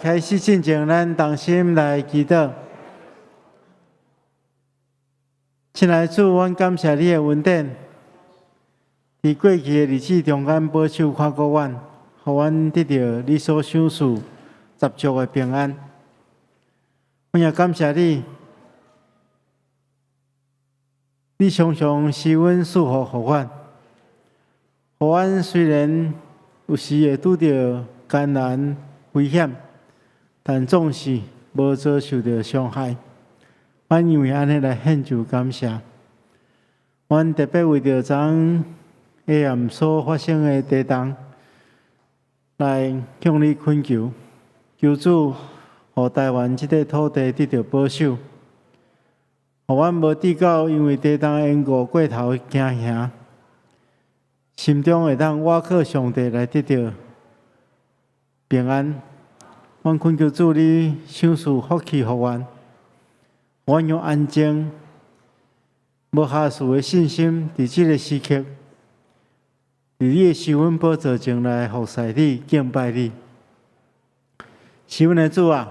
開始進前，咱同心來祈禱。親愛的主，阮感謝你的恩典，佇過去的日子中間保守看顧阮，予阮得著你所賞賜十足的平安。阮也感謝你，你常常施阮賜福予阮，予阮雖然有時會拄著艱難危險，但總是無遭受著傷害。阮因為按呢來獻上感謝。阮特別為著昨昏下暗所發生的地動，來向你懇求，求主予台灣這塊土地得著保守，予阮無至到因為地動的緣故過頭驚嚇，心中會當倚靠上帝來得著平安。阮懇求主你賞賜福氣予阮，阮用安靜、無瑕疵的信心，佇這个時刻，佇你的施恩寶座前來服侍你、敬拜你。是阮的主啊，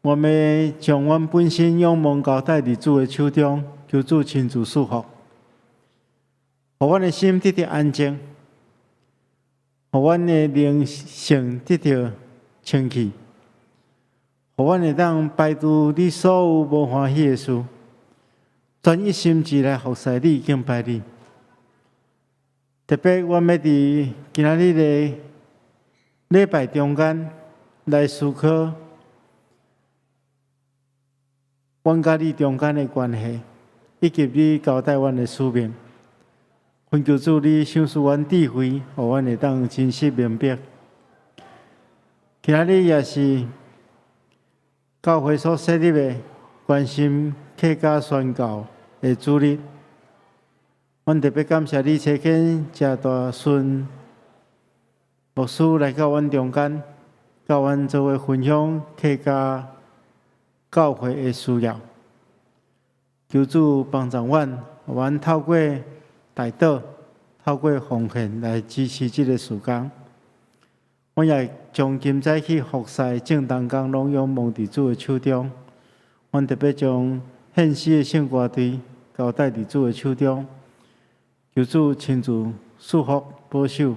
我欲將阮本身仰望交託佇主的手中，求主親自賜福，予阮的心得著安靜，予阮的靈性得著清氣，予阮會當排除你所有無歡喜的事，專一心志來服侍你、敬拜你。特別，阮欲佇今仔日的禮拜中間來思考阮佮你中間的關係，以及你交代阮的使命。懇求主你賞賜阮智慧，予阮會當真實明白。今仔日也是教會所設立的關心客家宣教的主日，阮特別感謝你差遣鄭大順牧師來到阮中間，佮阮做伙分享客家教會的需要。求主幫助阮，予阮透過代禱、透過奉獻來支持這个事工。阮也將今早起服侍眾同工攏仰望佇主的手中。阮特別將獻詩的聖歌隊交代佇主的手中，求主親自賜福保守，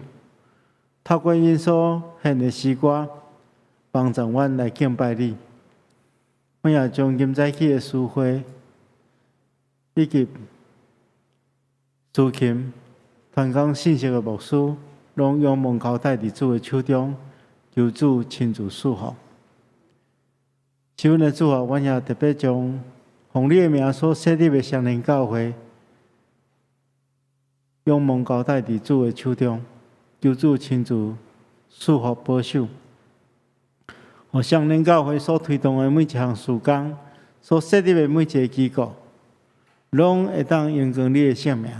透過𪜶所獻的詩歌，幫助阮來敬拜你。阮也將今早起的詩會以及司琴、傳講信息的牧師，攏仰望交代佇主的手中，求主親自賜福。是阮的主啊，阮也特別將奉你的名所設立的雙連教會，仰望交代佇主的手中，求主親自賜福保守。予雙連教會所推動的每一項事工，所設立的每一个機構，攏會當榮光你的聖名。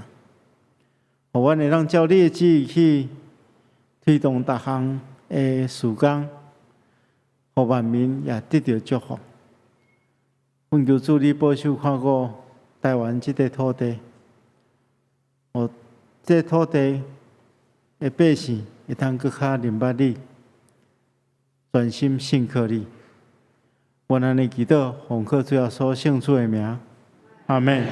予阮會當照你的旨意去推動逐項的事工，予萬民也得著祝福。懇求主你保守看顧台灣這塊土地，予這土地的百姓會當閣較認捌你，專心信靠你。阮按呢祈禱，奉靠主耶穌聖主的名，阿們。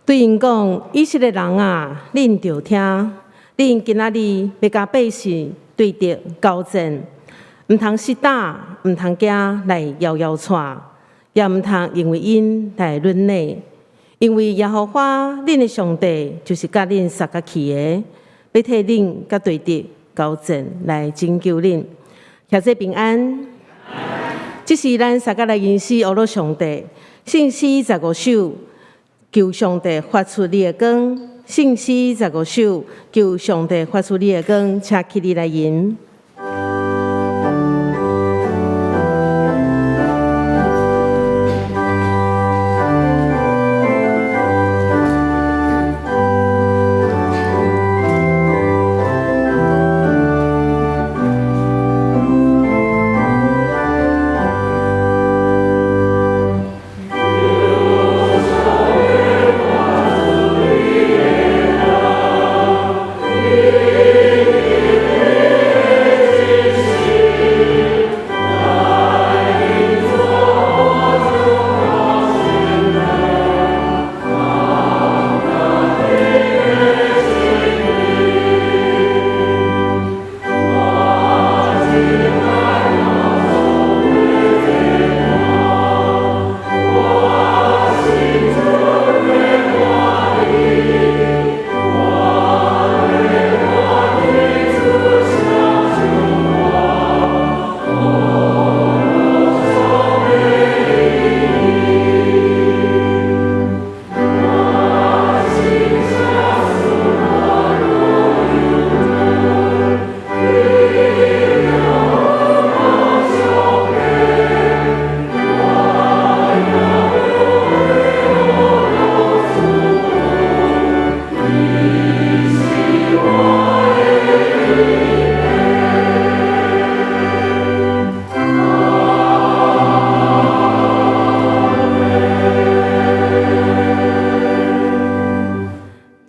對𪜶講：以色列人啊，恁著聽，恁今仔日欲佮百姓對敵交戰，毋通失膽，毋通驚來搖搖掣，也毋通因為𪜶來軟弱，因為耶和華恁的上帝就是佮恁相佮去的，欲替恁佮對敵交戰來拯救恁。兄弟平安。這時咱相佮來吟詩呵咾上帝，聖詩15首，求上帝發出你的光。聖詩十五首，求上帝發出你的光，請起立來吟。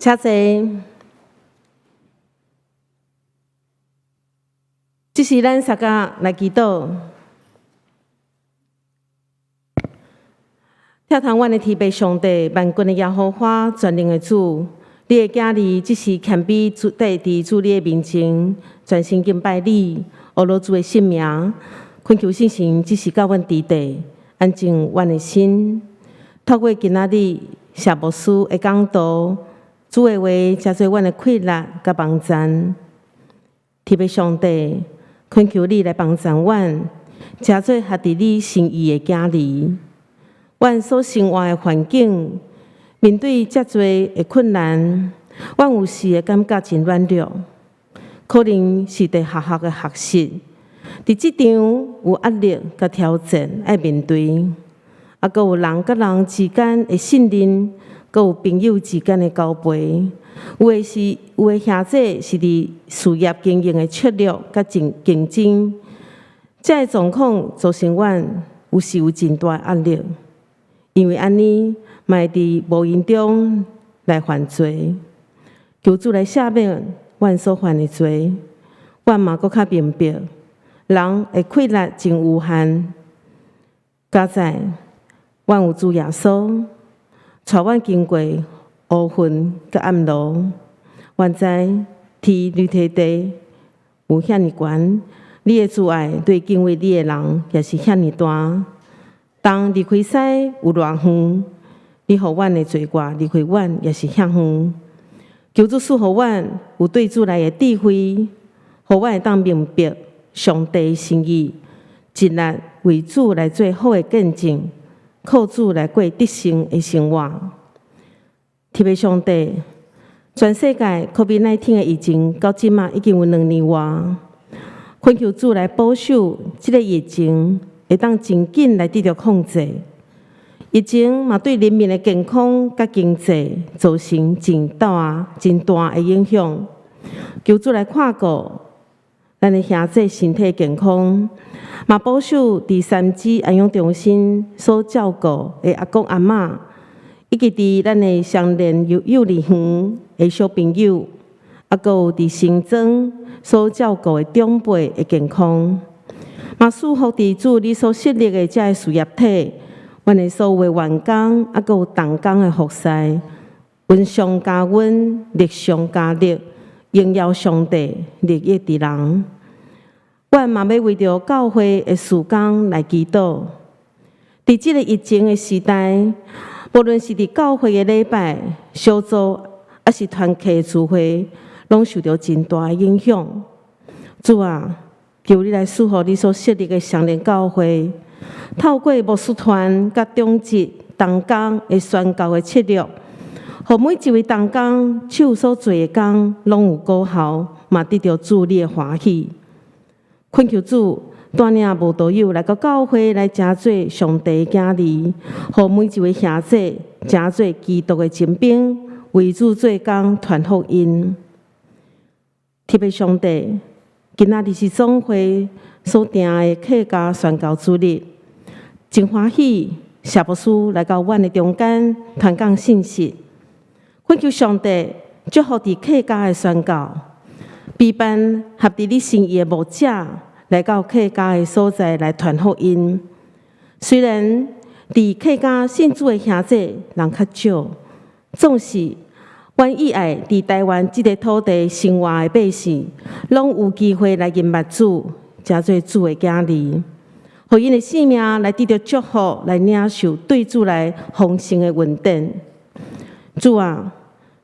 請坐。這時咱相佮來祈禱。疼痛阮的天父上帝，萬軍的耶和華，全能的主，你的囝兒這時謙卑佇佇主你的面前，全心敬拜你，呵咾主的聖名，懇求聖神這時佮阮佇地，安靜阮的心，透過今仔日謝牧師的講道，主的話成做阮的氣力佮幫贊。天父上帝，懇求你來幫贊阮，成做合佇你心意的囝兒。阮所生活的環境，面對遮濟的困難，阮有時會感覺真軟弱，可能是佇學校的學習，佇職場有壓力佮挑戰愛面對，啊，閣有人佮人之間的信任，閣有朋友之間的交陪，有的是有的兄弟是佇事業經營的策略佮競競爭，這个狀況造成阮有時有真大的壓力。因為按呢，嘛會佇無形中來犯罪，求主來赦免阮所犯的罪。阮嘛閣較明白，人的氣力真有限。佳哉，阮有主耶穌，帶阮經過烏雲佮暗路。阮知天離地地有遐爾懸，你的慈愛對敬畏你的人也是遐爾大。當離開西有偌遠，你予阮的罪過離開阮也是遐遠。求主賜予阮有對主來的智慧，予阮會當明白上帝心意，盡力為主來做好的見證，靠主來過得勝的生活。天父上帝，全世界 COVID-19 的疫情到這馬已經有2年外，懇求主來保守這个疫情會當真緊來得著控制。疫情嘛對人民的健康佮經濟造成真大、真大的影響。求主來看顧咱的兄弟身體健康，嘛保守佇三芝安養中心所照顧的阿公阿嬤，以及佇咱的雙連幼幼兒園的小朋友，啊，閣有佇新莊所照顧的長輩的健康。嘛賜福佇主你所設立的這个事業體，阮的所有的員工，啊，閣有同工的服侍，恩上加恩，力上加力，榮耀上帝，利益佇人。阮嘛欲為著教會的事工來祈禱。佇這個疫情的時代，無論是佇教會的禮拜、小組，抑是團契的聚會，攏受著真大的影響。主啊，求你來賜福你所設立的雙連教會，透過牧師團佮長執同工的宣教的策略，予每一位同工手所做的工攏有果效，嘛得著主你的歡喜。懇求主帶領慕道友來到教會來成做上帝的囝兒，予每一位兄弟成做基督的精兵，為主做工傳福音。特別上帝，今仔日是總會所訂的客家宣教主日，真歡喜謝牧師來到阮的中間傳講信息。懇求上帝祝福佇客家的宣教，備辦合佇你心意的牧者來到客家的所在來傳福音。雖然佇客家信主的兄弟人較少，總是阮意愛佇台灣這个土地生活的百姓，攏有機會來認捌主，成做主的囝兒，予𪜶的性命來得著祝福，來領受對主來豐盛的恩典。主啊，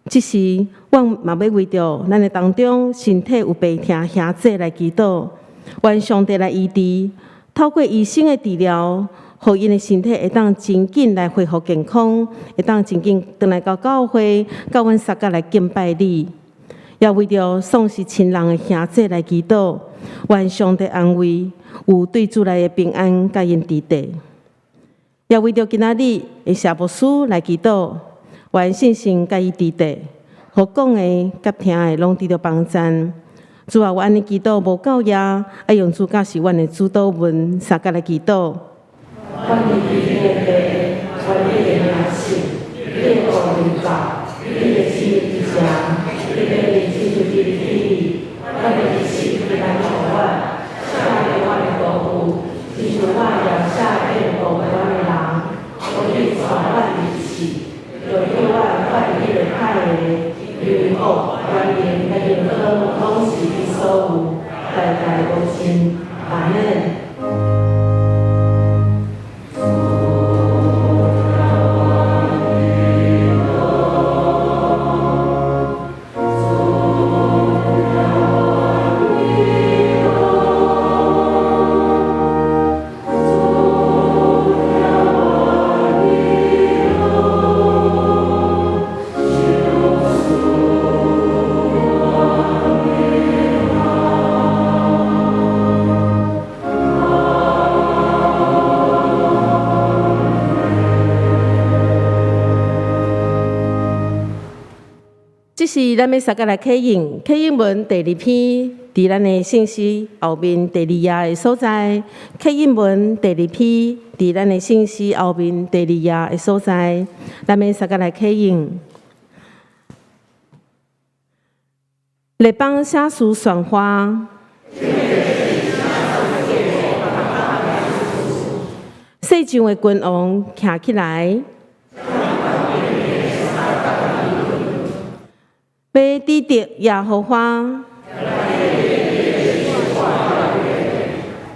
這時阮嘛欲為著咱的當中身體有病痛兄弟來祈禱，願上帝來醫治，透過醫生的治療，予𪜶的身體會當真緊來恢復健康，會當真緊轉來到教會，佮阮相佮來敬拜你。也為著喪失親人的兄弟來祈禱，願上帝安慰，有對主來的平安佮𪜶佇底。也為著今仔日的謝牧師來祈禱，願聖神佮伊佇底，予講的佮聽的攏得著幫贊。主啊，我按呢祈禱無夠額，愛用主教示阮的主禱文，相佮來祈禱。阮佇天的父，願你的名聖，你的國臨到，你的旨意行，特別是親像佇天裡，阮的一時來予阮，赦免阮的辜負，親像阮也赦免辜負阮的人，無去帶阮入試，著救阮脫離彼个歹的，因為國、權能、佮榮光，攏是你所有，代代無盡。阿們。這時咱欲相佮來啟應，啟應文第二篇，佇咱的聖詩後面第二頁的所在。啟應文第二篇，佇咱的聖詩後面第二頁的所在，咱欲相佮來啟應。列邦寫詩傳話，世上的君王徛起來。欲指著耶和華，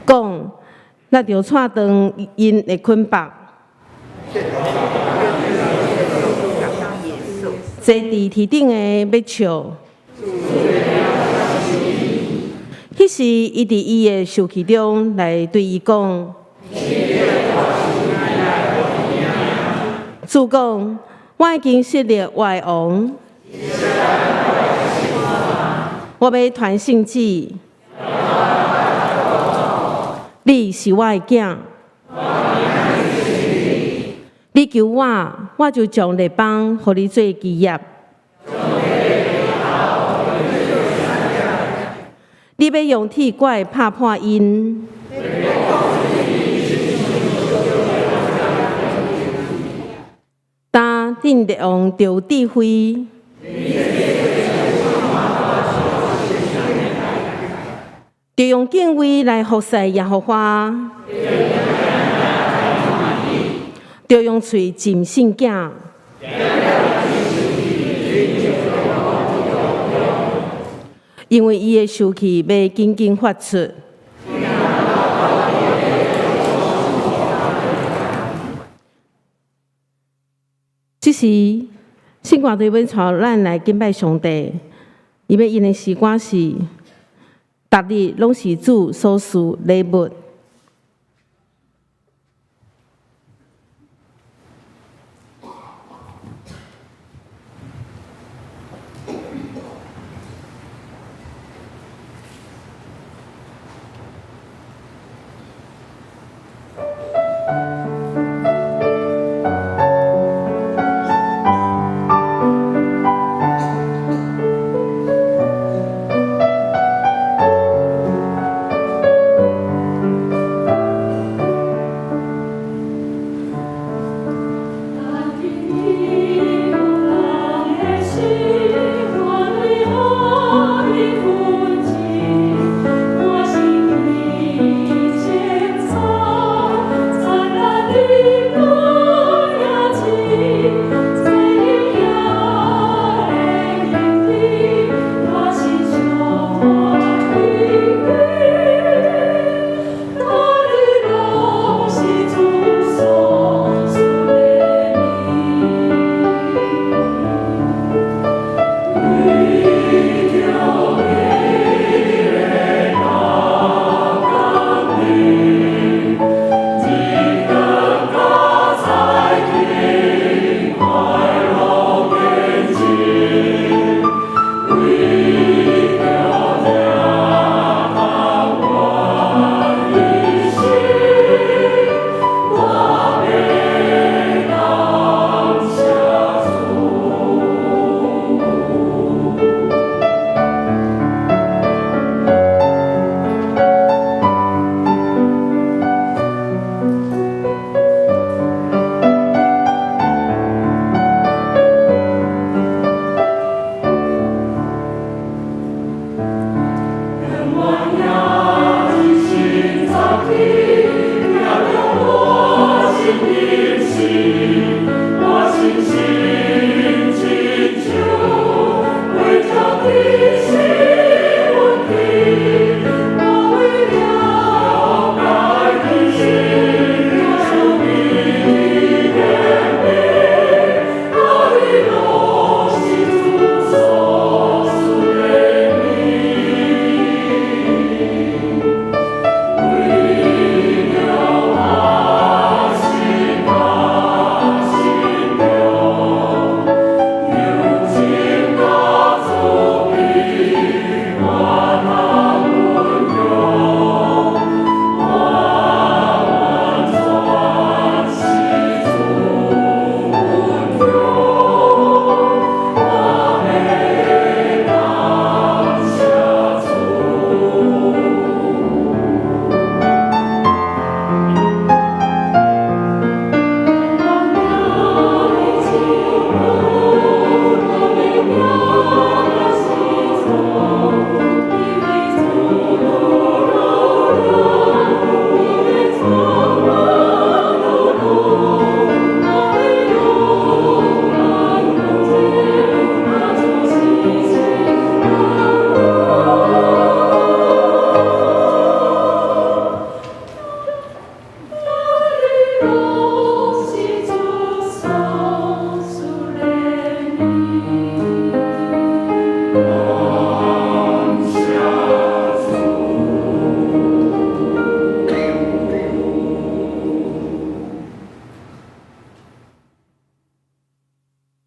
講，咱著掣斷𪜶的捆縛，坐佇天頂的欲笑。彼時，伊佇伊的受氣中來對伊講：主講，我已經設立我的王。我欲傳聖旨，你是我的囝，你求我，我就將列邦予你做基業。你欲用鐵拐拍破𪜶，但恁列王著有智慧。著用敬畏來服侍耶和華，著用喙斟聖囝。因為伊的受氣欲緊緊發出。這時，聖歌隊欲帶咱來敬拜上帝，伊欲用的詩歌是：逐日攏是主所賜禮物。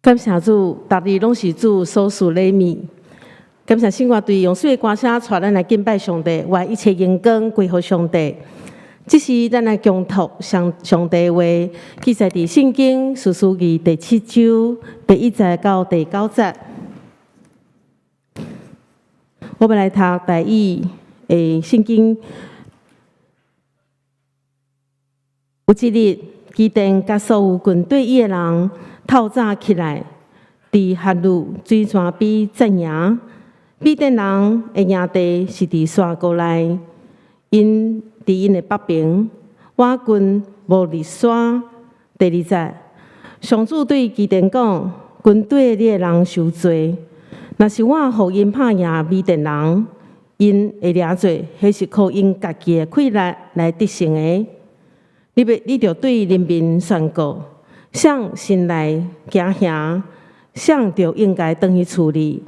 感謝主，逐日攏是主所賜禮物。感謝聖歌隊用媠的歌聲帶咱來敬拜上帝，願一切榮光歸予上帝。這時咱來共讀上上帝話，記載佇聖經士師記第七章第一節到第九節。我們來讀台語的聖經。有一日，基甸佮所有跟綴伊的人透早起來，佇哈路水泉邊紮營。米甸人的營地是佇山谷內，𪜶佇𪜶的北爿，倚近摩利山。第二節，上主對基甸講：軍隊你的人傷濟，若是我予𪜶拍贏米甸人，𪜶會掠做，彼是靠𪜶家己的氣力來得勝的。你著對人民宣告：誰先來驚嚇，誰就應該轉去厝裡，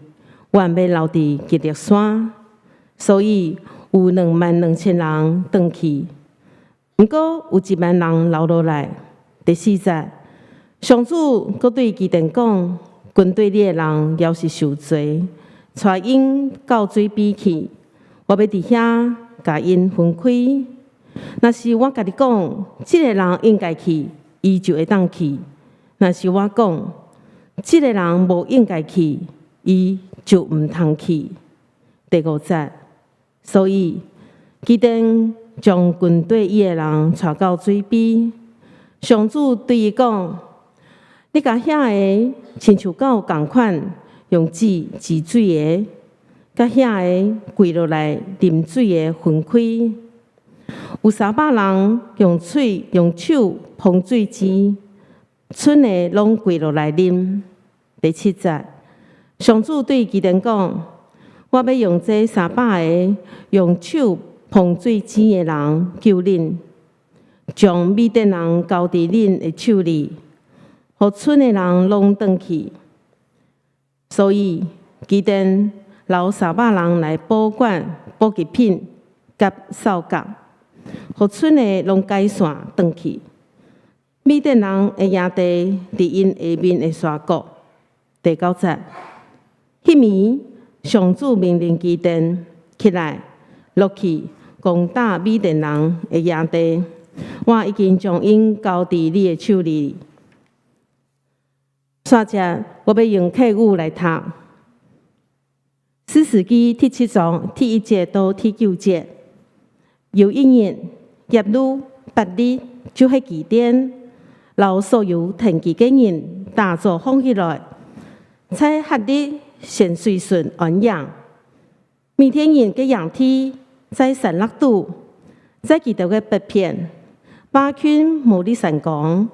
願欲留佇基列山。所以有22,000人轉去，毋過有1萬人留落來。第四節，上主閣對基甸講：跟綴你的人猶是傷濟，帶𪜶到水邊去，我欲佇遐共𪜶分開。若是我共你講，這个人應該去，伊就會當去；若是我講，這个人無應該去，伊就毋通去。第五節，所以基甸將跟綴伊的人帶到水邊，上主對伊講：你共遐个親像狗仝款，用舌舌水的，共遐个跪落來啉水的分開。有300人用喙用手捧水井，賰的攏跪落來啉。第七節，上主對基甸講：我欲用這三百个用手捧水井的人救恁，將米甸人交佇恁的手裡，予賰的人攏轉去。所以基甸留三百人來保管補給品佮哨角，予賰的攏解散轉去。米甸人的營地佇𪜶下面的山谷。第九節，彼暝上主命令基甸起來，落去攻打米甸人的營地。我已經將𪜶交佇你的手裡。煞節，我欲用客語來讀。士師記第七章第一節到第九節。有一日，耶路伯力就是基甸，摎所有同去的人打早放起來，在哈得淺水巽安營。米甸人的營地在珊勒島，在基條的北邊，巴近摩利山岡。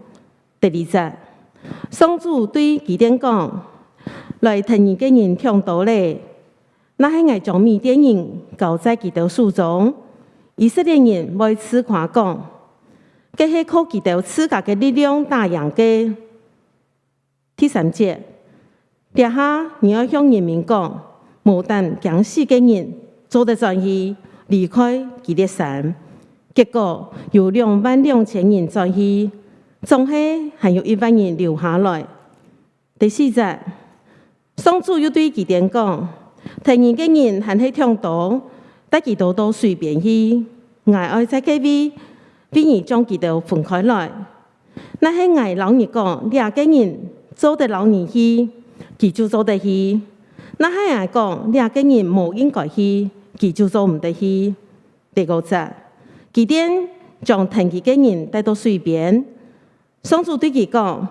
第二節，上主對基甸講：來同你的人眾多咧，若係𠊎將米甸人交在基條手中，以色列人會自誇講，這係靠基條自家的力量打贏的。第三節，這下你要向人民講，無膽驚死的人，做得轉去離開基列山。結果有22,000人轉去，總係還有1萬人留下來。第四節，上主又對基甸講：同你的人還係眾多，帶基條到水邊去，𠊎愛在這位，為你將基條分開來。若係𠊎老你講，這个人做得摎你去，佢就做得去；若係𠊎講，這个人無應該去，佢就做毋得去。第五節，基甸將同去的人帶到水邊，上主對佢講：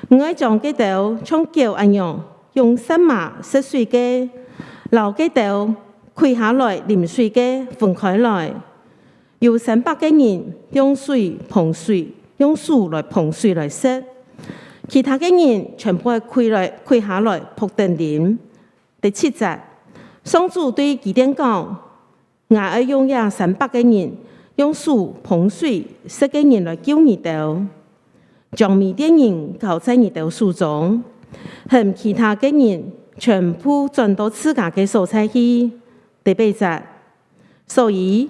我愛將基條像狗按樣用舌仔食水的，摎基條跪下來啉水的分開來。有300個人用水捧水，用手來捧水來食，其他的人全部跪來跪下來撲轉啉。第七節，上主對基甸講：𠊎愛用這三百個人用手捧水食的人來救你兜，將米甸人交在你兜手中，和其他的人全部轉到自家的所在去。第八節，所以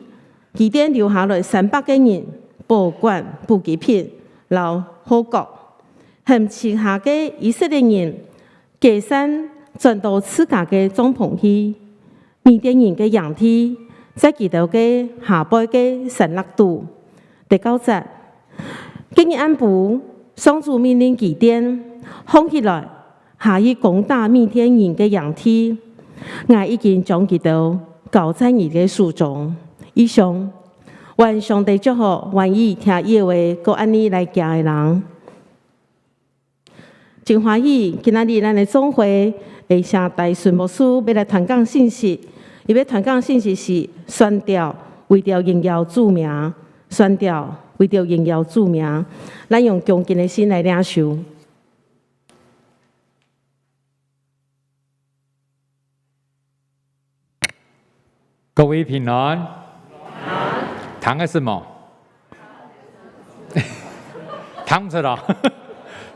基甸留下來三百個人保管補給品，摎號角，和其他的以色列人解散轉到自家的帳篷去。米甸人的營地在基條的下背的珊勒島。第九節，隔日暗晡，上主命令基甸放起來，下去攻打米甸人的營地。𠊎已經將基條交在你的手中。以上，願上帝祝福，願意聽伊的話，閣按呢來行的人。真歡喜，今仔日咱的總會會請大順牧師欲來傳講信息。伊欲傳講信息是宣調為著榮耀主名，宣調為著榮耀主名。咱用恭敬的心來領受。各位平安。糖的什麼？糖知道？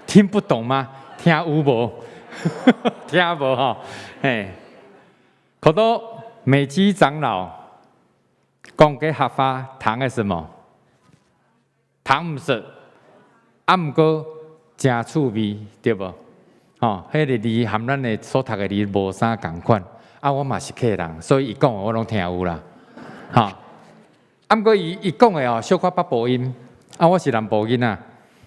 聽不懂嗎？聽有無？聽無吼？嘿，好多美基長老講給客話糖的什麼？糖毋熟，啊毋過誠趣味，對無？吼，彼个字和咱的所讀的字無啥仝款。啊，我嘛是客人，所以伊講的我攏聽有啦。吼，啊，毋過伊伊講的哦，小可北部音，啊，我是南部囡仔，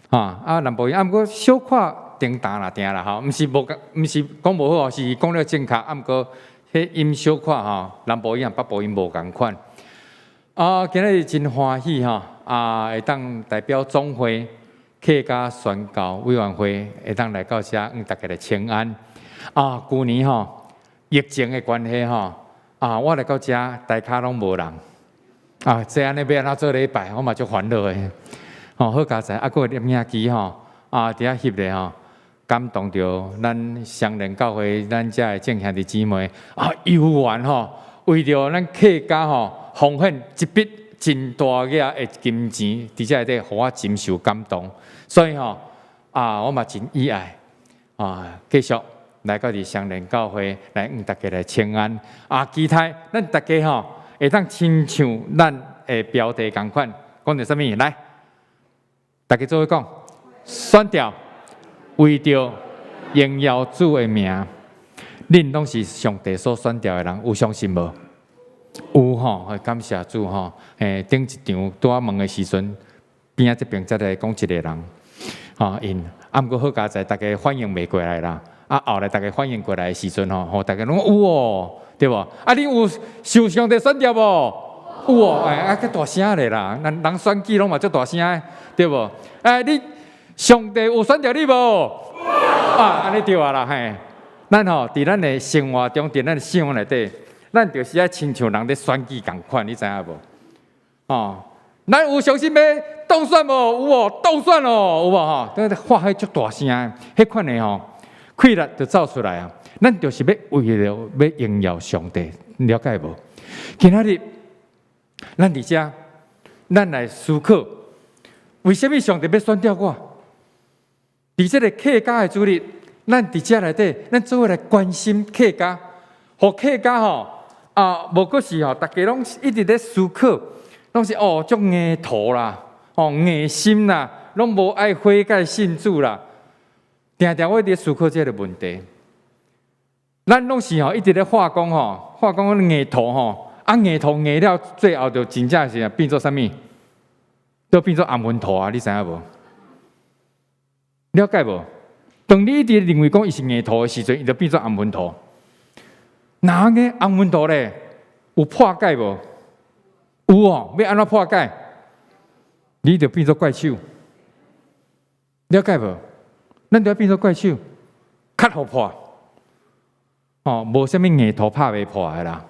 吼，啊，南部音，啊，毋過小可平淡啦，定啦，吼，毋是無，毋是講無好哦，是講了正確，啊，毋過彼音小可吼，南部音和北部音無仝款。啊，今日真歡喜吼，啊，會當代表總會客家宣教委員會會當來到遮，向大家來請安。啊，舊年吼，疫情的關係吼，啊，我來到遮，大跤攏無人，啊，這按呢欲按怎做禮拜，我嘛足煩惱的。吼，好佳哉，啊，閣有攝影機吼，啊，佇遐翕咧吼，感動著咱雙連教會咱遮的眾兄弟姊妹，啊，猶原吼，為著咱客家吼，奉獻一筆真大額的金錢，佇遮內底，予我真受感動。所以吼，啊，我嘛真意愛，啊，繼續來到佇雙連教會來向大家來請安。啊，期待咱大家吼會當親像咱的標題仝款，講著啥物？來，大家做伙講，選召為著榮耀主的名，恁攏是上帝所選召的人，有相信無？有吼，感謝主吼。欸，頂一場拄仔問的時陣，邊仔這邊才來講一個人，吼𪜶，啊，毋過好佳哉，大家反應袂過來啦。啊，後來大家反應過來的時陣吼，吼，大家攏講有哦，對無？啊，恁有受上帝選召無？有哦，欸，啊，較大聲咧啦，人人選舉攏嘛足大聲的，對無？欸，你上帝有選召你無？啊，按呢對啊啦，嘿。咱吼佇咱的生活中，佇咱的生活內底，咱就是愛親像人咧選舉仝款，你知影無？哦，咱有相信欲當選無？有哦，當選哦，有無吼？這發彼足大聲的，彼款的吼，氣力就走出來啊！咱就是欲為著欲榮耀上帝，了解無？今仔日咱佇遮，咱來思考，為啥物上帝欲選召我？佇這个客家的主日，咱佇遮內底，咱做伙來關心客家，予客家吼啊，無閣是吼，逐家攏一直咧思考，攏是哦，足硬塗啦，哦硬心啦，攏無愛悔改信主啦。定定我佇思考這个問題，咱攏是吼一直咧化工吼，化工硬塗吼，啊硬塗硬了，最後就真正是變做啥物？都變做紅粉塗啊！你知影無？了解無？當你一直認為講伊是硬塗的時陣，伊就變做紅粉塗。哪個紅粉塗咧？有破解無？有哦，欲按怎破解？你就變做怪手。了解無？咱就欲變做怪手，較予破。哦，無啥物硬塗拍袂破的啦。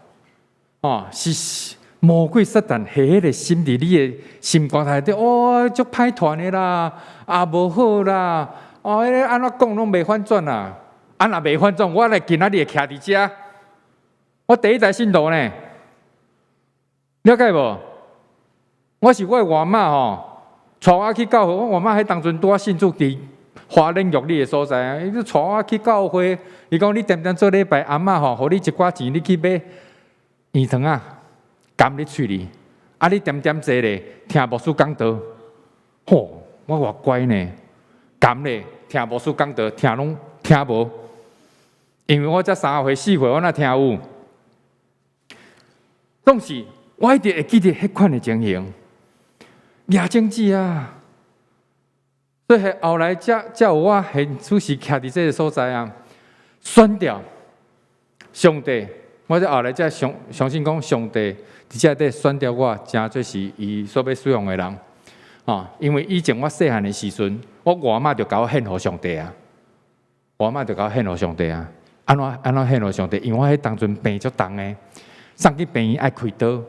哦，是魔鬼撒旦下彼个心佇你的心肝內底，哦，足歹團的啦，啊，無好啦，哦，彼个按怎講攏袂反轉啦，啊，若袂反轉，我來今仔日會徛佇遮，我第一代信徒呢，了解無？我是我的外媽吼，帶我去教會，我外媽彼當陣拄仔信主佇華聯玉里的所在啊，伊就帶我去教會，伊講你恬恬做禮拜，阿嬤吼，予你一寡錢，你去買圓糖仔，含佇喙裡，啊，你恬恬坐咧，聽牧師講道，吼，我偌乖呢，含咧聽牧師講道，聽攏聽無，因為我才3歲4歲，我哪聽有？總是我一直會記得彼款的情形，野種子啊，所以後來才才有我現此時徛佇這个所在啊，選召上帝，我才後來才相相信講上帝佇遮底選召我，成做是伊所欲使用的人，哦，因為以前我細漢的時陣，我外媽就共我獻予上帝啊，我媽就共我獻予上帝啊，按怎按怎獻予上帝？因為我彼當陣病足重的，送去病院愛開刀，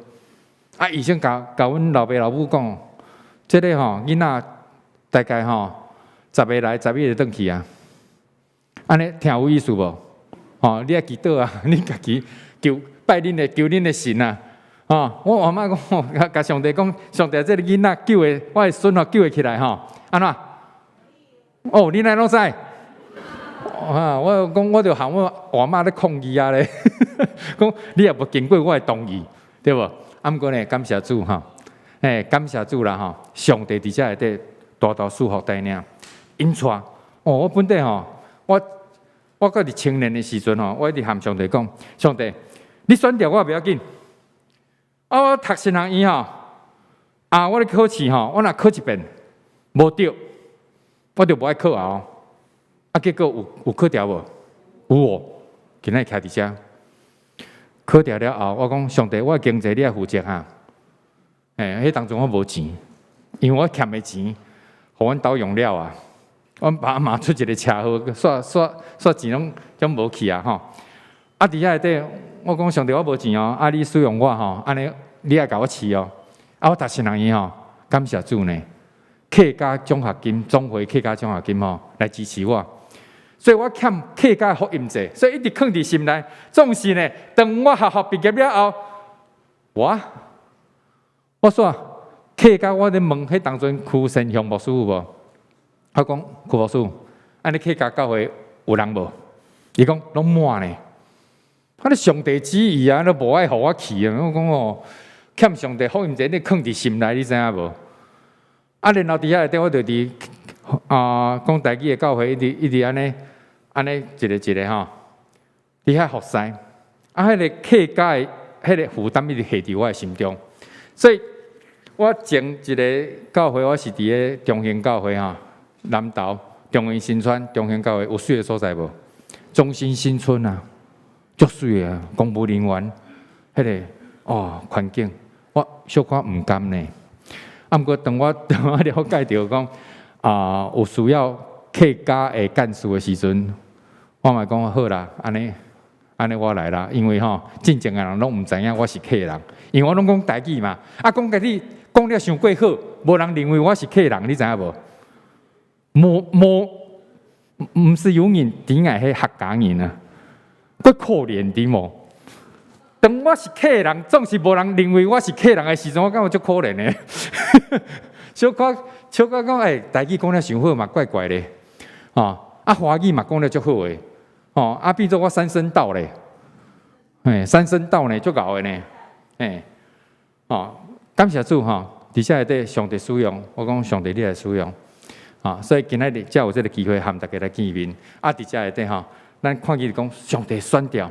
啊，醫生共共阮老爸老母講，這个吼囡仔大概吼10個來11個轉去啊，按呢聽有意思無？吼，你愛祈禱啊，你家己求拜恁的求恁的神啊，哦，我阿媽講，共上帝講，上帝這个囡仔救會，我的孫吼救會起來吼，按怎？哦，你哪攏知？啊，我講我就喊我阿媽咧抗議啊咧，講你也無經過我的同意，對無？啊，毋過呢，感謝主吼，欸，感謝主啦吼，上帝佇遮內底大大賜福帶領，𪜶帶，哦，我本底吼，我閣佇青年的時陣吼，我一直含上帝講，上帝，你選掉我袂要緊。啊！我讀神學院吼，啊！我咧考試吼，我若考一遍無著，我就無愛考啊！啊，結果有考著無？有哦，今仔日徛佇遮，考著了後，我講上帝，我的經濟你愛負責哈。欸，彼當陣我無錢，因為我欠的錢，予阮兜用了啊。阮爸阿媽出一个車禍，煞煞煞錢攏總無去啊！吼！啊！佇遐內底，我講上帝，我無錢哦，啊！你使用我吼，按呢你愛共我飼哦。啊！我讀神學院吼，感謝主呢，客家獎學金，總會客家獎學金吼，來支持我。所以我欠客家福音債，所以一直囥佇心內。總是呢，當我學校畢業了後，我說客家，我咧問彼當陣區善雄牧師有無？我講區牧師，按呢客家教會有人無？伊講攏滿呢。啊！你上帝旨意啊，你無愛予我去啊！我講哦，欠上帝福音債，你囥佇心內，你知影無？啊，然後佇遐內底，我就佇啊講台語的教會，一直一直按呢按呢一个一个吼，佇遐服侍。啊，彼个客家的彼个負擔一直下佇我的心中，所以我前一个教會，我是佇咧中興教會吼，南投中興新村中興教會有媠的所在無？中興新村啊。足媠啊！公務人員，彼个哦環境，我小可毋甘呢。啊，毋過當我了解著講啊，有需要客家的幹事的時陣，我嘛講好啦，按呢按呢我來啦。因為吼，進前的人攏毋知影我是客人，因為我攏講台語嘛。啊，講家己講了傷過好，無人認為我是客人，你知影無？無無，毋是有人點愛彼客家人啊？閣可憐的無？當我是客人，總是無人認為我是客人的時陣，我感覺足可憐的。小可小可講，欸，台語講了傷好嘛，怪怪的，哦，啊，華語嘛講了足好的，哦，啊，變做我三聲道咧，欸，三聲道呢足𠢕的呢，欸，哦，感謝主吼，佇遮內底上帝使用，我講上帝你來使用，啊，所以今仔日才有這个機會和大家來見面，啊，佇遮內底吼。咱看見講，上帝選召，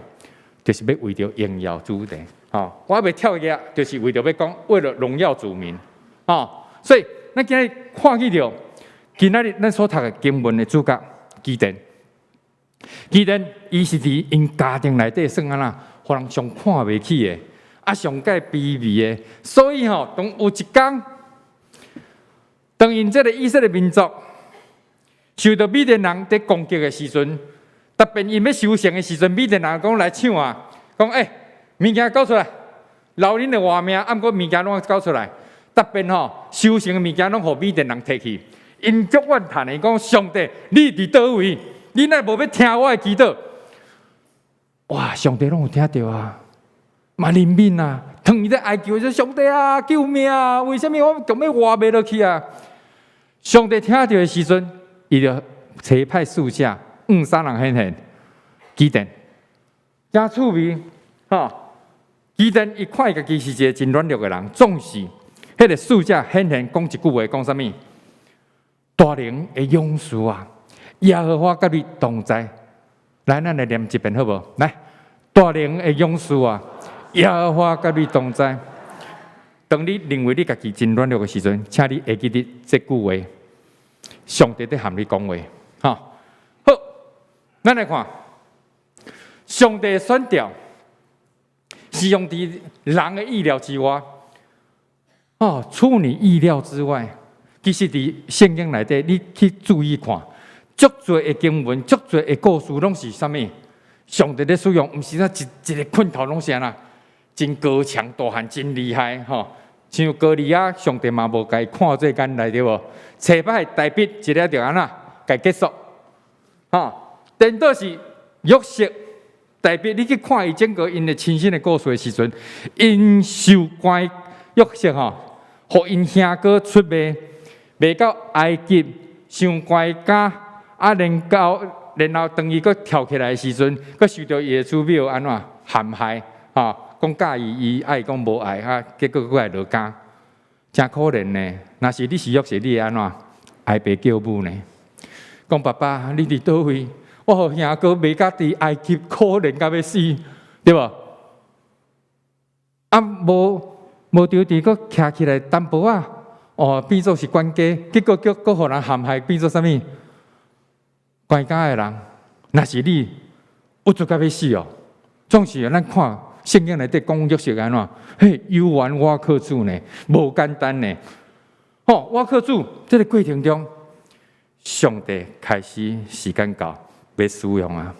就是欲為著榮耀主的。吼，我欲跳躍，就是為著欲講，為了榮耀主名。吼，所以咱今日看見著，今仔日咱所讀的經文的主角基甸，基甸伊是佇𪜶家庭內底算按怎，予人上看袂起的，啊，上蓋卑微的。所以吼，當有一工，當𪜶這个以色列民族受著米甸人佇攻擊的時陣，特別𪜶欲收成的時陣，米甸人講來搶啊！講欸，物件交出來，留恁的活命，啊，毋過物件攏交出來。特別吼，收成的物件攏予米甸人提去。𪜶足怨嘆的講：上帝，你佇佗位？你哪無欲聽我的祈禱？哇！上帝攏有聽著啊，嘛憐憫啊！當伊咧哀求說：上帝啊，救命啊！為啥物我強欲活袂落去啊？上帝聽著的時陣，伊就差派使者。向啥人顯現？基甸，誠趣味，吼！基甸伊看伊家己是一个真軟弱的人，總是彼个使者顯現講一句話，講啥物？大能的勇士啊，耶和華佮你同在。來，咱來念一遍好無？來，大能的勇士啊，耶和華佮你同在。當你認為你家己真軟弱的時陣，請你會記得這句話，上帝佇和你講話，吼。咱來看，上帝選召是用佇人的意料之外，哦，出你意料之外。其實佇聖經內底，你去注意看，足濟的經文，足濟的故事，攏是啥物？上帝咧使用，毋是那一一个棍頭攏是按怎，真高強大漢，真厲害吼。像歌利亞，上帝嘛無共伊看做簡單對無？揣擺大筆一下就按怎，共結束，吼。顛倒是約瑟，大衛，你去看伊整個𪜶的親身的故事的時陣，𪜶受關約瑟吼，予𪜶兄哥出賣，賣到埃及傷關監，啊，然後當伊閣跳起來的時陣，閣受著伊的主母按怎陷害，吼，講佮意伊，啊伊講無愛，啊，結果閣來落監，誠可憐呢。若是你是約瑟，你會按怎？哀爸叫母呢？講爸爸，你佇佗位？我予兄哥賣甲佇埃及，可憐甲欲死，對無？啊，無無著佇閣徛起來淡薄仔，哦，變做是管家，結果閣閣予人陷害，變做啥物？管家的人，若是你，鬱卒甲欲死哦。總是咱看聖經內底講約瑟按怎？嘿，猶原倚靠主呢，無簡單呢。吼，倚靠主，這個過程中，上帝開始時間到。欲使用啊，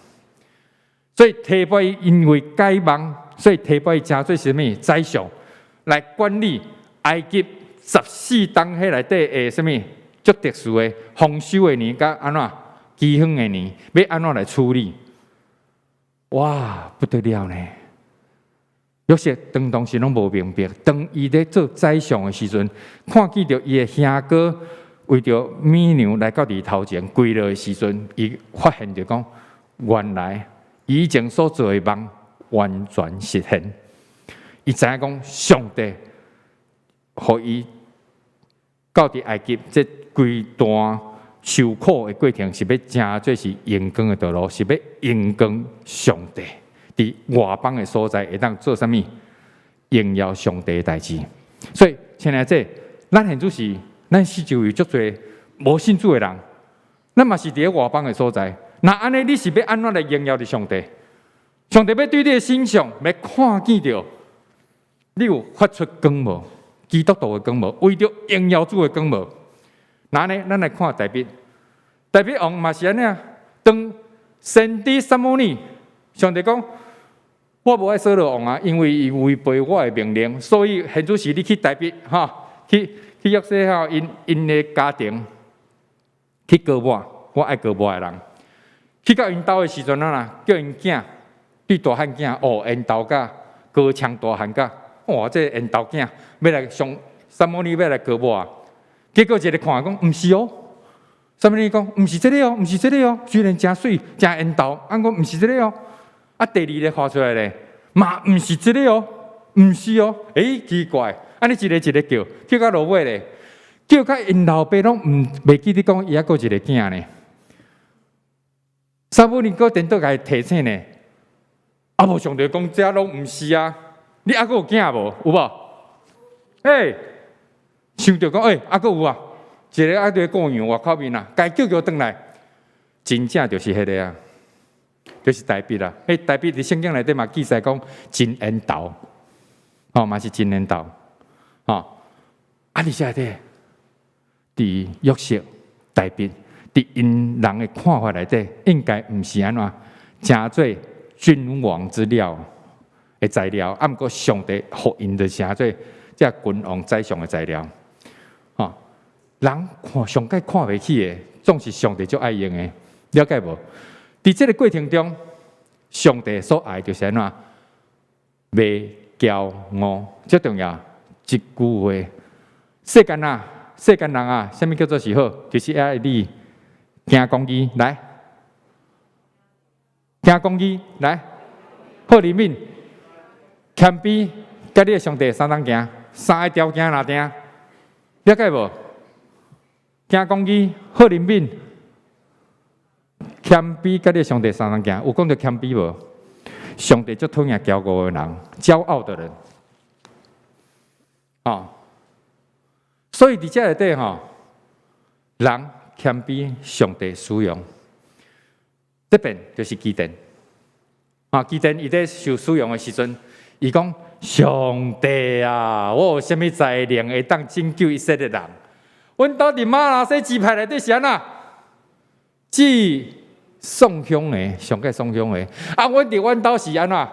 所以提拔伊因為解夢，所以提拔伊成做啥物宰相來管理埃及14冬彼內底的啥物足特殊的豐收的年，佮按怎饑荒的年，欲按怎來處理？哇，不得了呢！約瑟當當時攏無明白，當伊咧做宰相的時陣，看見著伊的兄哥為著米糧來到伊頭前跪落的時陣，伊發現著講，原來以前所做的夢完全實現。伊知影講上帝予伊到佇埃及這規段受苦的過程，是欲成做是榮光的道路，是欲榮光上帝佇外邦的所在會當做啥物榮耀上帝的代誌。所以，親愛的，咱現在是咱四周圍足濟無信主的人，咱嘛是佇咧外邦的所在。若按呢，你是欲按怎來榮耀佇上帝？上帝欲對你的身上，欲看見著你有發出光無？基督徒的光無？為著榮耀主的光無？若按呢，咱來看大衛，大衛王嘛是按呢啊。當先知撒母耳，上帝講，我無愛掃羅王啊，因為伊違背我的命令，所以現在是你去大衛吼，去約瑟吼，𪜶𪜶的家庭去膏抹，我愛膏抹的人，去到𪜶兜的時陣啊，叫𪜶囝對大漢囝哦，緣投甲高槍大漢甲，哇，這緣投囝欲來上撒母耳欲來膏抹，結果一个看講毋是哦，撒母耳講毋是這个哦，毋是這个哦，雖然誠媠誠緣投，啊講毋是這个哦，啊第二个看出來咧，嘛毋是這个哦，毋是哦，欸，奇怪，按呢一个一个叫，叫到落尾咧，叫甲𪜶老爸攏毋袂記得講伊猶閣有一个囝呢。撒母耳閣顛倒共伊提醒呢，啊無上帝講這攏毋是啊，你猶閣有囝無？有無？欸，想著講，欸，猶閣有啊，一个猶佇顧羊外口面啊，共伊叫叫轉來，真正就是彼个啊，就是大衛啊。彼大衛佇聖經內底嘛記載講真緣投，吼嘛是真緣投，吼。啊，而且咧，佇約瑟、大衛，佇𪜶人的看法內底，應該毋是按怎，成做君王之料的材料，啊，毋過上帝予𪜶就成做這君王宰相的材料，吼，人看上蓋看袂起的，總是上帝足愛用的，了解無？佇這个過程中，上帝所愛就是按怎？袂驕傲，最重要一句話，世間啊，世間人啊，啥物叫做是好？就是愛你行公義來，行公義來，好憐憫，謙卑，佮你的上帝相同行，三个條件若定，了解無？行公義，好憐憫，謙卑，佮你的上帝相同行，有講著謙卑無？上帝足討厭驕傲的人，驕傲的人，哦，所以佇這內底吼，人謙卑，上帝使用，這邊就是基甸，啊，基甸伊咧受使用的時陣，伊講上帝啊，我有啥物才能會當拯救以色列人？阮兜佇瑪拿西支派內底是按怎？只送香的，上蓋送香的。啊，阮佇阮兜是按怎？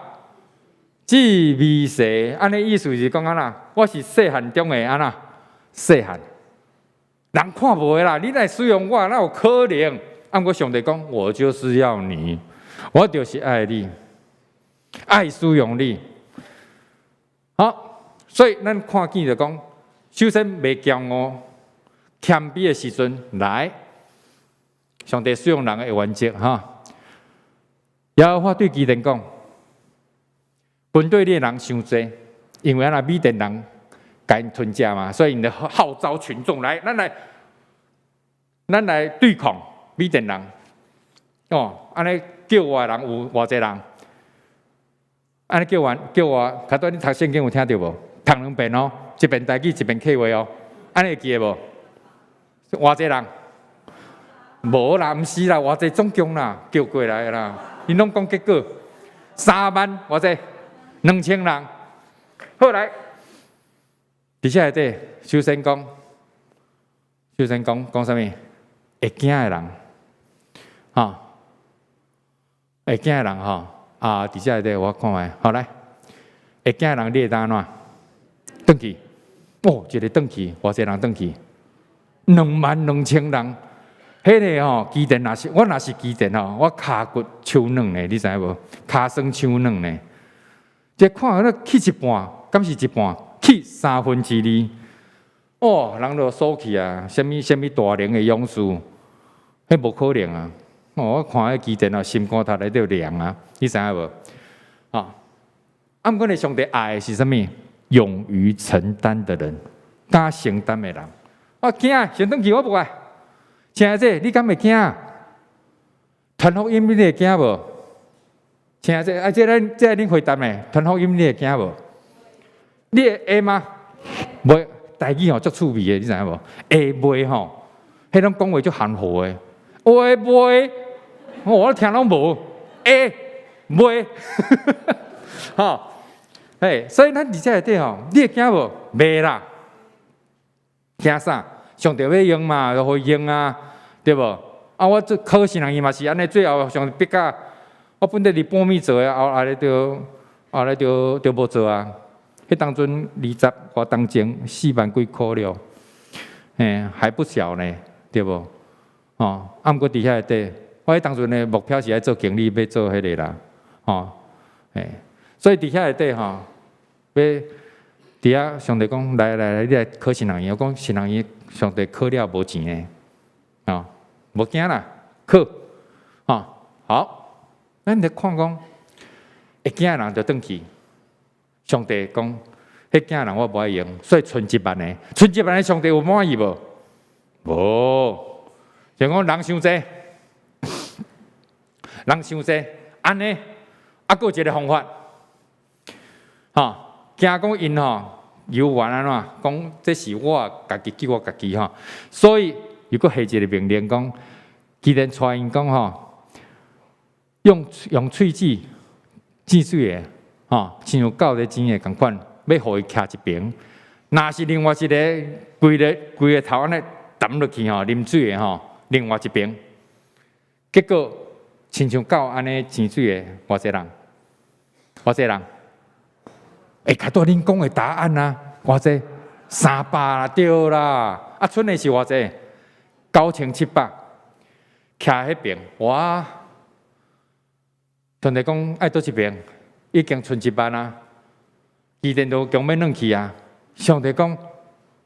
至微細，按呢意思是講按怎？我是細漢中的按怎？細漢，人看無的啦，你來使用我，哪有可能？啊，毋過上帝講，我就是要你，我就是愛你。愛使用你。好，所以咱看見就講，首先袂驕傲、謙卑的時陣來，上帝使用人的原則哈。耶和華對基甸講：軍隊裡的人傷濟，因為啊，米甸人共𪜶吞食嘛，所以𪜶就號召群眾來，咱來對抗米甸人。哦，按呢叫我的人有偌濟人？按呢叫完叫我，較拄你讀聖經有聽著無？讀兩遍哦，一遍台語，一遍客話哦。按呢會記得無？偌濟人？無啦，毋是啦，偌濟總共啦，叫過來啦。𪜶攏講結果3萬偌濟，2000人。後來，佇遮內底，首先講，首先講講啥物？會驚的人，吼，會驚的人吼，啊！佇遮內底我看覓，好來，會驚的人你會當按怎？轉去，哦，一个轉去，偌濟人轉去？22,000人。彼个吼，基甸若是我若是基甸吼，我跤骨手軟呢，你知影無？跤酸手軟呢。這看那去一半，敢是一半？去三分之二。哦，人就數起啊，啥物啥物大能的勇士，彼無可能啊！哦，我看彼基甸啊，心肝頭內底涼啊，你知影無？啊，啊，毋過呢，上帝愛的是啥物？勇於承擔的人，敢承擔的人。我驚，先轉去我無愛。親愛的，你敢會驚？傳福音你會驚無？親愛的，啊，這咱這恁回答的，傳福音你會驚無？你會會嗎？袂，台語吼足趣味的，你知影無？會袂吼？彼種講話足含糊的，會袂？我聽攏無，會袂？吼，嘿，所以咱佇遮內底吼，你會驚無？袂啦，驚啥？上帝欲用嘛，就予伊用啊，對無？啊，我做考試人伊嘛是按呢，最後上帝逼甲我本來佇半暝做的，後來就無做啊。彼當陣20外當前4萬幾箍了，嘿，還不小呢，對無？哦，啊，毋過佇遐內底，我彼當陣的目標是愛做經理，欲做彼个啦，吼，嘿，所以佇遐內底吼，欲佇遐上帝講來來來，你來考新人院，我講新人院上帝考了無錢的，哦，無驚啦，考，吼，好，咱來看講，會驚的人就轉去，上帝講，彼驚的人我無愛用，所以賰1萬个，賰一萬个上帝有滿意無？無，就講人傷濟，人傷濟，按呢，啊，閣有一个方法，吼，驚講𪜶吼猶原按怎講，這是我家己救我家己吼，所以又閣下一個命令講，基甸帶𪜶講吼，用喙舌舌水的，吼，親像狗咧舌的仝款，欲予伊徛一爿。若是另外一个規個頭按呢澹落去吼，啉水的吼，另外一爿。結果親像狗按呢舌水的，偌濟人？偌濟人？欸，較拄恁講的答案啊，偌濟？300啦，對啦。啊，賰的是偌濟？9700，徛彼爿，哇！上帝講愛佗一爿，已經賰1萬啊，基甸都強欲軟去啊。上帝講，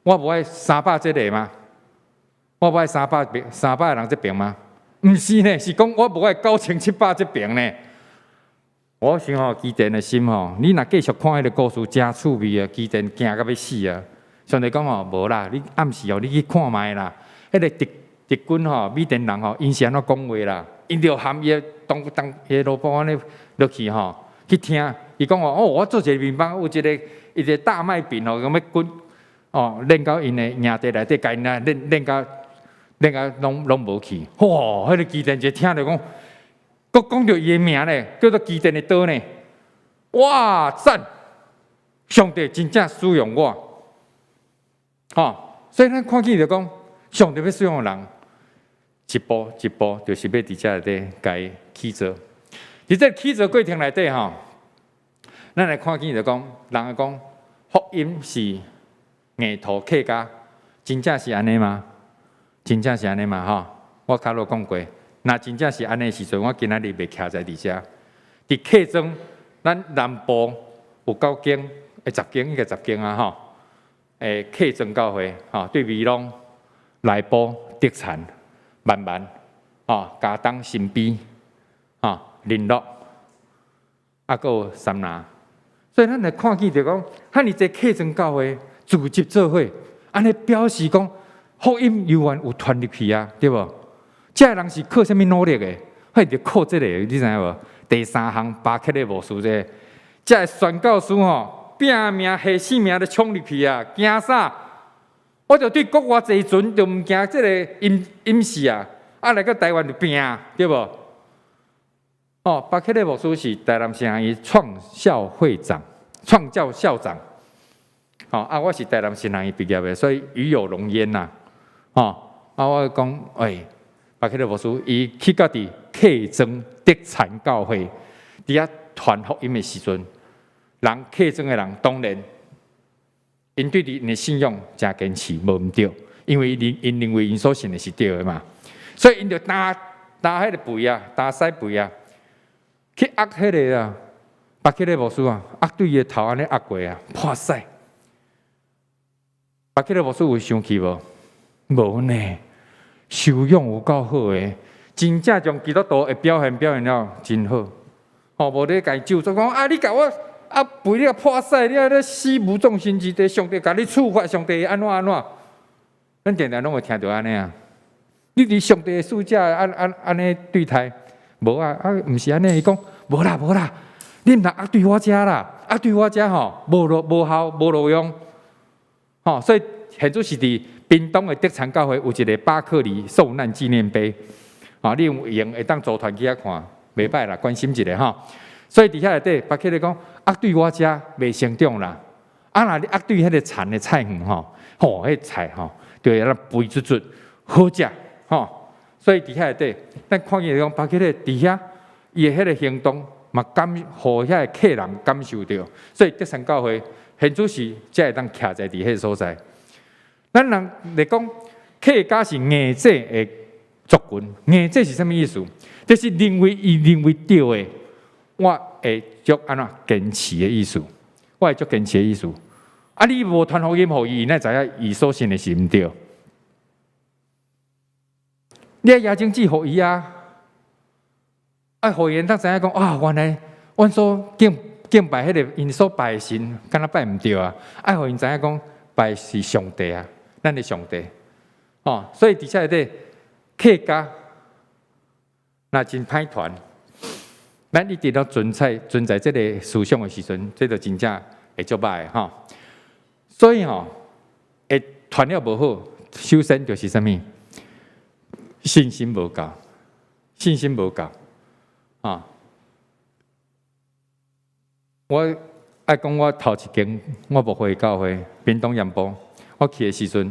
我無愛300這个嗎？我無愛300個人這爿嗎？毋是呢，是講我無愛9700這爿呢。我想吼，基甸的心吼，你若繼續看彼個故事，誠趣味啊！基甸驚甲欲死啊！上帝講吼，無啦，你暗時哦，你去看覓啦。彼個敵軍吼，米甸人吼，𪜶是按怎講話啦？𪜶就含伊的當當彼個奴僕按呢落去吼，去聽。伊講吼，哦，我做一个麵包，有一個大麥餅吼，咁欲滾哦，練到𪜶的營地內底，共𪜶啊練練甲攏無去。哇！彼個基甸就聽著講，閣講著伊的名咧，叫做基甸的刀呢。哇！讚！上帝真正使用我，吼！所以咱看見就講，上帝欲使用的人，一步一步就是欲佇遮內底共伊起造。佇這起造過程內底吼，咱來看見就講，人講福音是硬塗客家，真正是按呢嗎？真正是按呢嗎？吼，我較早講過，若真正是按呢時陣，我今仔日袂徛在佇遮。佇客莊咱南部有九間，10間應該十間啊吼。客莊教會吼，對美濃、內埔、竹田、萬萬、吼，佳冬、新埤、吼，麟洛，啊，閣有杉林。所以咱來看見著講，遐爾濟客莊教會聚集做伙，按呢表示講福音猶原有傳入去啊，對無？這个人是靠啥物努力的？彼就靠這個，你知影無？第三項巴克禮牧師這個，這个宣教師吼，拼命下性命咧衝入去啊！驚啥？我就對國外坐船，就毋驚這個淹淹死啊！啊，來到台灣就拼，對無？哦，巴克禮牧師是台南神學院創校會長、創教校長。哦，啊，我是台南神學院畢業的，所以與有榮焉呐。哦，啊，我講，欸，巴克禮牧師伊去到佇客莊竹田教會，佇遐傳福音的時陣，人客莊的人當然，𪜶對𪜶的信仰誠堅持，無毋對，因為𪜶認為𪜶所信的是對的嘛，所以𪜶就擔擔彼個背啊，擔屎背啊，去壓彼個啊，巴克禮牧師啊，壓對伊的頭按呢壓過啊，破屎。巴克禮牧師有生氣無？無呢，修養有夠好的，真正將基督徒的表現表現了真好。吼，無咧共伊咒詛講啊，你共我啊背你個破屎，你啊咧死無葬身之地，上帝共你處罰，上帝按怎按怎？咱定定攏會聽著按呢啊！你佇上帝的使者按按按呢對待，無啊啊，毋是按呢，伊講無啦無啦，你毋通壓對我遮啦，壓對我遮吼，無路無效無路用，吼，所以現在是佇屏東的竹田教會有一個巴克禮受難紀念碑，啊，你有閒會當組團去遐看，袂䆀啦，關心一下吼。所以佇遐內底，巴克禮講壓對我遮袂成長啦，啊若你壓對彼個田的菜園吼，吼，彼菜吼，就會肥嘟嘟，好食吼。所以佇遐內底，咱看見講巴克禮佇遐伊的彼個行動，嘛感予遐个客人感受著，所以竹田教會現主時才會當徛在佇彼個所在。咱人來講，客家是硬者的族群，硬者是啥物意思？就是認為伊認為對的，我會足按怎堅持的意思，我會足堅持的意思。啊，你無傳福音予伊，伊哪知影伊所信的是毋對？你愛耶經子予伊啊，啊，予伊當知影講啊，原來阮所敬敬拜彼個𪜶所拜的神，敢若拜毋對啊！愛予𪜶知影講拜是上帝啊，咱的上帝。哦，所以佇遮內底客家若真歹傳，咱一直都存在存在這个思想的時陣，這就真正會足歹的吼。所以吼，會傳了無好，首先就是啥物？信心無夠，信心無夠啊！我愛講我頭一間我牧會教會屏東鹽埔，我去的時陣，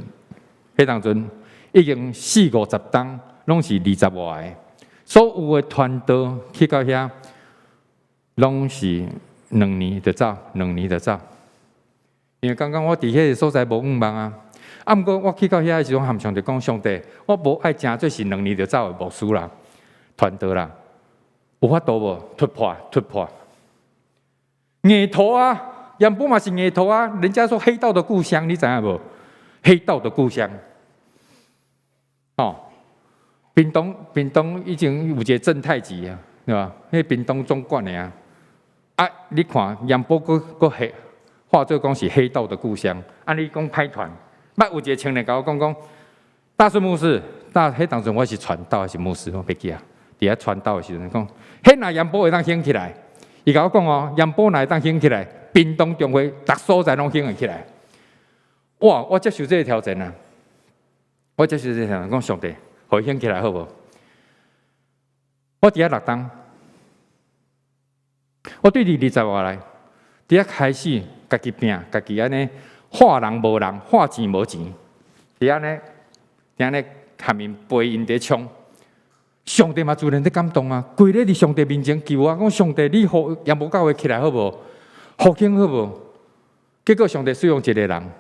彼當陣已經四五十冬，攏是二十外个，所有的傳道去到遐，攏是兩年就走，兩年就走。因為剛剛我佇彼个所在無向望啊，啊，毋過我去到遐的時陣，含上帝講，上帝，我無愛成做是兩年就走的牧師啦，傳道啦，有法度無？突破，突破。硬土啊，鹽埔嘛是硬土啊，人家說黑道的故鄉，你知影無？黑道的故鄉，哦，屏東屏東以前有一個鄭太吉啊，對吧？彼屏東總管的啊，啊，你看鹽埔閣閣黑，話做講是黑道的故鄉，啊，你講歹傳，捌有一個青年共我講講，大順牧師，大彼當陣我是傳道還是牧師，我袂記啊。佇遐傳道的時陣講，彼若鹽埔會當興起來，伊共我講哦，鹽埔若會當興起來，屏東中會逐所在攏興會起來。哇！我接受這個挑戰啊！我接受這個挑戰，講上帝，予伊興起來好無？我佇遐六冬，我對佇二十外來，佇遐開始家己拼，家己按呢看人無人，看錢無錢，佇按呢，佇按呢含𪜶陪𪜶佇衝。上帝嘛自然咧感動啊！規日佇上帝面前求啊，講上帝，你予鹽埔教會起來好無？復興好無？結果上帝使用一個人，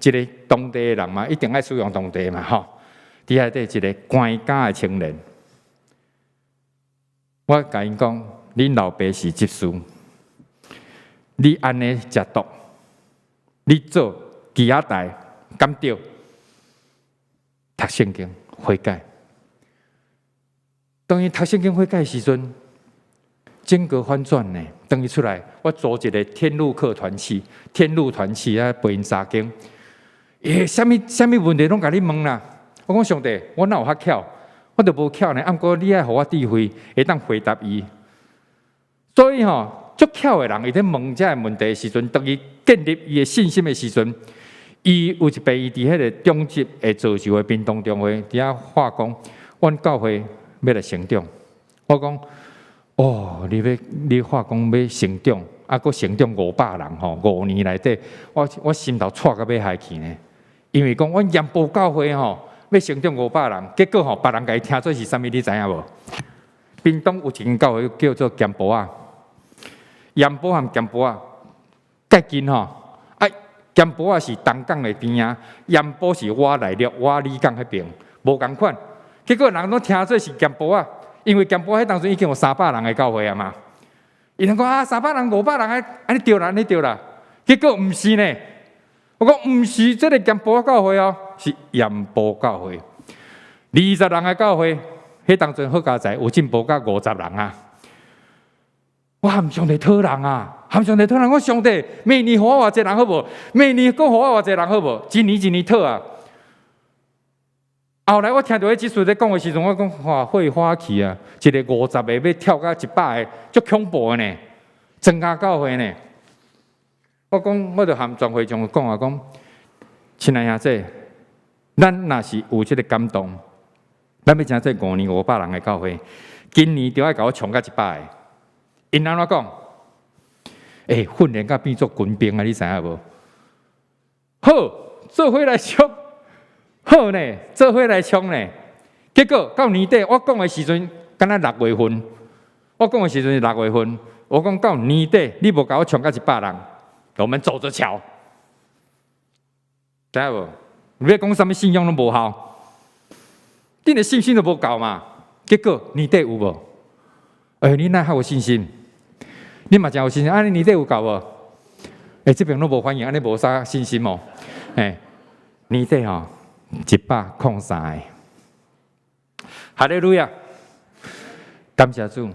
一個當地的人嘛，一定愛使用當地嘛，吼！佇遐底一個官家的青年，我共𪜶講，恁老爸是執事，你按呢食毒，你做枝仔台，敢對？讀聖經悔改。當伊讀聖經悔改的時陣，整個反轉呢。當伊出來，我組一個天路客團契，天路團契啊，陪𪜶查經。欸，啥物啥物問題攏共你問啦。我講上帝，我哪有較巧？我都無巧呢。啊，毋過你愛予我智慧，會當回答伊。所以吼，足巧的人，伊咧問這个問題的時陣，當伊建立伊的信心的時陣，伊有一擺伊佇彼个中職的造就的屏東中會，佇遐話講，阮教會欲來成長。我講，哦，你欲你話講欲成長，啊，閣成長500人吼，5年內底，我心頭掣甲欲害去呢。因為講阮鹽埔教會吼，欲成長五百人，結果吼，別人共伊聽做是啥物，你知影無？屏東有一間教會叫做鹽埔仔，鹽埔和鹽埔仔較近吼，啊，鹽埔仔是東港的邊仔，鹽埔是倚內陸、倚里港彼爿，無仝款。結果人攏聽做是鹽埔仔，因為鹽埔彼當陣已經有300人的教會啊嘛。伊人講啊，300人、500人，按呢對啦，按呢對啦。結果毋是呢。我講毋是這个鹽埔仔教會哦，是鹽埔教會，20人的教會，彼當陣好佳哉有進步到50人啊！我含上帝討人啊，含上帝討人，我上帝明年予我偌濟人好無？明年閣予我偌濟人好無？一年一年討啊！後來我聽著彼執事咧講的時陣，我講哇，會發起啊！一个50個欲跳到100個，足恐怖的呢，增加教會呢。我講，我就含全會眾講啊，講，親愛兄弟，咱若是有這个感動，咱欲成做5年500人的教會，今年就愛共我衝到100个。𪜶按怎講？欸，訓練甲變做軍兵啊！你知影無？好，做伙來衝，好呢，做伙來衝呢。結果到年底，我講的時陣，敢若6月份，我講的時陣是六月份，我講到年底，你無共我衝到100人，我們走着瞧，知影無？你欲講啥物信仰攏無效，恁的信心都無夠嘛。結果年底有無？欸，你哪較有信心？你嘛誠有信心，啊？你年底有夠無？欸，這邊攏無反應，按呢無啥信心哦。欸，年底吼103個，哈利路亞！感謝主，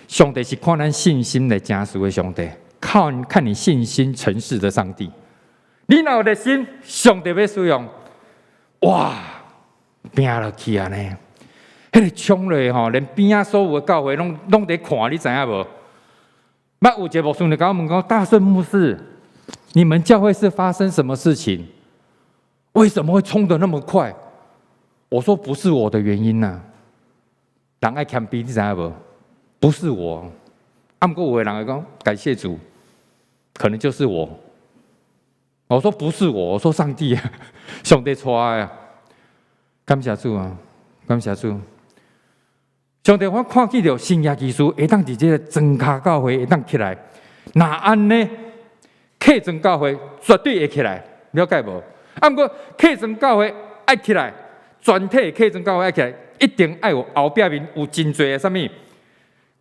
上帝是看咱信心來成事的上帝，看看你信心成事的上帝。你若有熱心，上帝欲使用，哇，拼落去啊呢！彼个衝落吼，連邊仔所有的教會攏攏佇看，你知影無？捌有一个牧師就共我問講：大順牧師，你們教會是發生什麼事情？為什麼會衝得那麼快？我說不是我的原因吶。人愛謙卑，你知影無？不是我。啊，毋過有的人會講感謝主，可能就是我。我說不是我，我說上帝，上帝帶的。感謝主啊，感謝主。上帝，我看見著神蹟奇事會當佇這个莊跤教會會當起來，若按呢，客莊教會絕對會起來，了解無？啊，毋過客莊教會愛起來，全體客莊教會愛起來，一定愛有後壁面有真濟的啥物，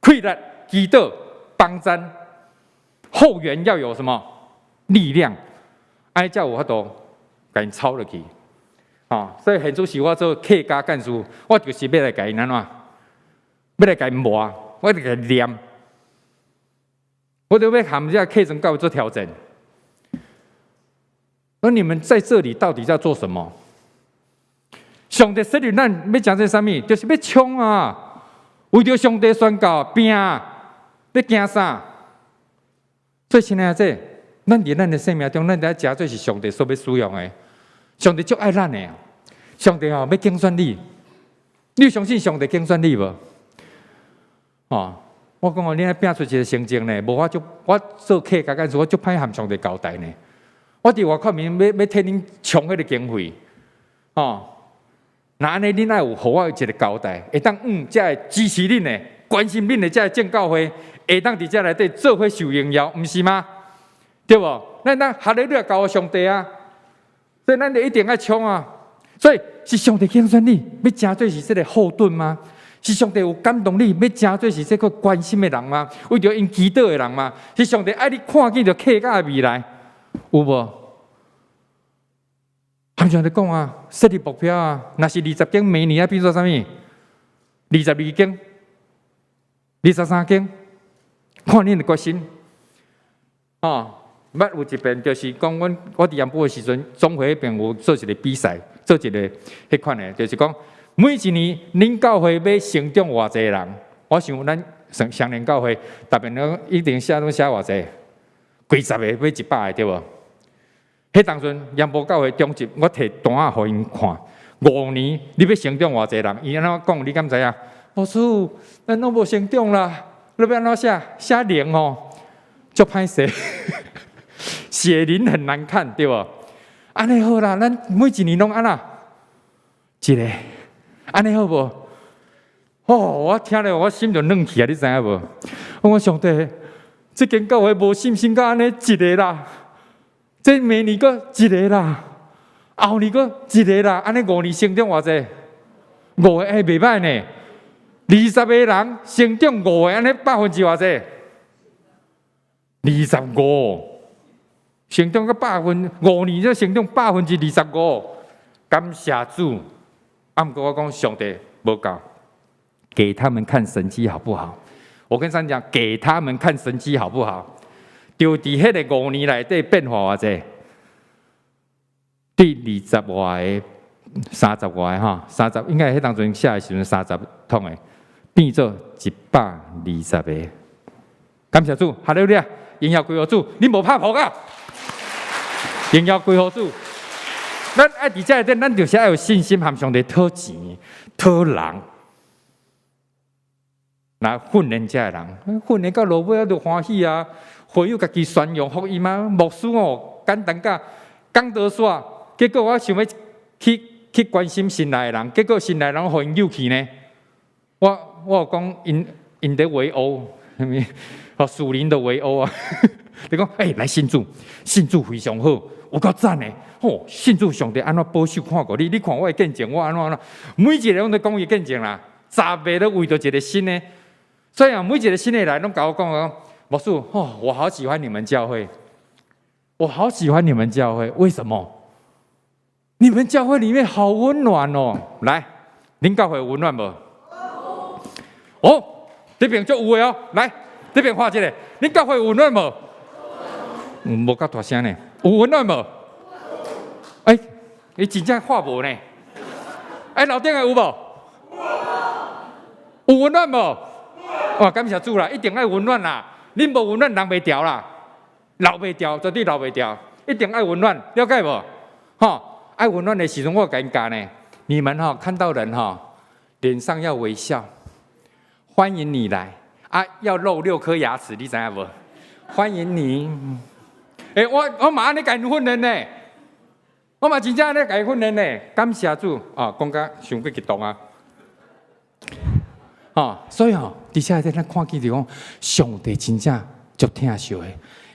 氣力、祈禱、幫贊，後援要有什麼力量，按呢才有法度共𪜶操落去。啊，所以現主時我做客家幹事，我就是欲來共𪜶按怎？欲來共𪜶磨，我就共𪜶念，我就欲含這客莊教會做挑戰。那你們在這裡到底在做什麼？上帝設立咱欲成做啥物？就是欲衝啊！為著上帝宣告拼，欲驚啥？所以親愛的，咱佇咱的生命中，咱得誠做是上帝所欲使用的。上帝足愛咱的，上帝吼欲揀選你，你相信上帝揀選你無？哦，我講哦，你愛拼出一个成績呢，無我就我做客家幹事，我足歹含上帝交代呢。我佇外口面欲替恁衝彼个經費，哦，若按呢，恁愛有予我一个交代，會當這个支持恁的、關心恁的這个正教會，會當佇遮內底做伙受榮耀，毋是嗎？對無？咱咱哈利路亞交予上帝啊！所以咱就一定愛衝啊！所以是上帝揀選你，欲成做是這个後盾嗎？是上帝有感動你，欲成做是這個關心的人嗎？為著𪜶祈禱的人嗎？是上帝愛你看見著客家的未來，有無？含上帝講啊，設立目標啊，若是20間，明年愛變做啥物？22間、23間，看恁的決心。哦，捌有一遍就是講，阮我佇鹽埔的時陣，總會彼邊有做一個比賽，做一個彼款的，就是講每一年恁教會欲成長偌濟人，我想咱雙雙連教會逐遍攏一定寫攏寫偌濟，幾十個欲100個對無？彼當陣鹽埔教會中集，我提單仔予𪜶看，5年你欲成長偌濟人？伊按怎講？你敢知影？牧師，咱攏無成長啦，你欲按怎寫？寫零哦，足歹勢，寫零很難看，對無？按呢好啦，咱每一年攏按怎？一个，按呢好無？哦，我聽了我心就軟去啊，你知影無？我講上帝，這間教會無信心到按呢一个啦。這明年閣一个啦，後年閣一个啦，按呢5年成長偌濟？五個欸，袂䆀呢。20個人成長五個，按呢百分之偌濟？25，成長個百分5年才成長25%，感謝主。啊，毋過我講上帝無夠，給他們看神蹟好不好？我跟上帝講，給他們看神蹟好不好？就佇彼個五年內底變化偌濟？對20外個、30外個吼，三十應該彼當陣寫的時陣30通的，變做120個。感謝主，哈利路亞，榮耀歸予主，恁無拍撲啊？榮耀歸予主。咱愛佇遮內底，咱就是愛有信心，和上帝討錢、討人，來訓練遮的人，訓練到落尾就歡喜啊！會友家己宣揚福音啊，牧師哦，簡單甲講道煞，結果我想欲去關心新來的人，結果新來的人予𪜶誘去呢。我有講𪜶𪜶佇圍毆，啥物？哦，屬靈的圍毆啊！你講，欸，來信主，信主非常好，有夠讚的。吼，信主上帝按怎保守看顧你？你看我的見證，我按怎按怎？每一个攏佇講伊見證啦，10個都為著一個新的。所以啊，每一個新的來，攏共我講講，牧師，哦，我好喜歡你們教會，我好喜歡你們教會，為什麼？你們教會裡面好溫暖哦。來，恁教會有溫暖無？哦，這邊足有的哦。來，這邊畫一個，恁教會有溫暖無？無夠大聲呢，有溫暖無？欸，你真正看無呢？欸，樓頂的有無？有溫暖無？哇，感謝主啦，一定愛溫暖啦！恁無溫暖，人袂牢啦，留袂牢，絕對留袂牢，一定愛溫暖，了解無？吼，愛溫暖的時陣，我共𪜶教呢。你們吼看到人吼，臉上要微笑，歡迎你來啊！要露六顆牙齒，你知影無？歡迎你。欸，我嘛按呢共𪜶訓練呢，我嘛真正按呢共𪜶訓練呢。感謝主啊，講甲傷過激動啊！哦，所以吼，佇遮內底咱看見就講，上帝真正足疼惜的，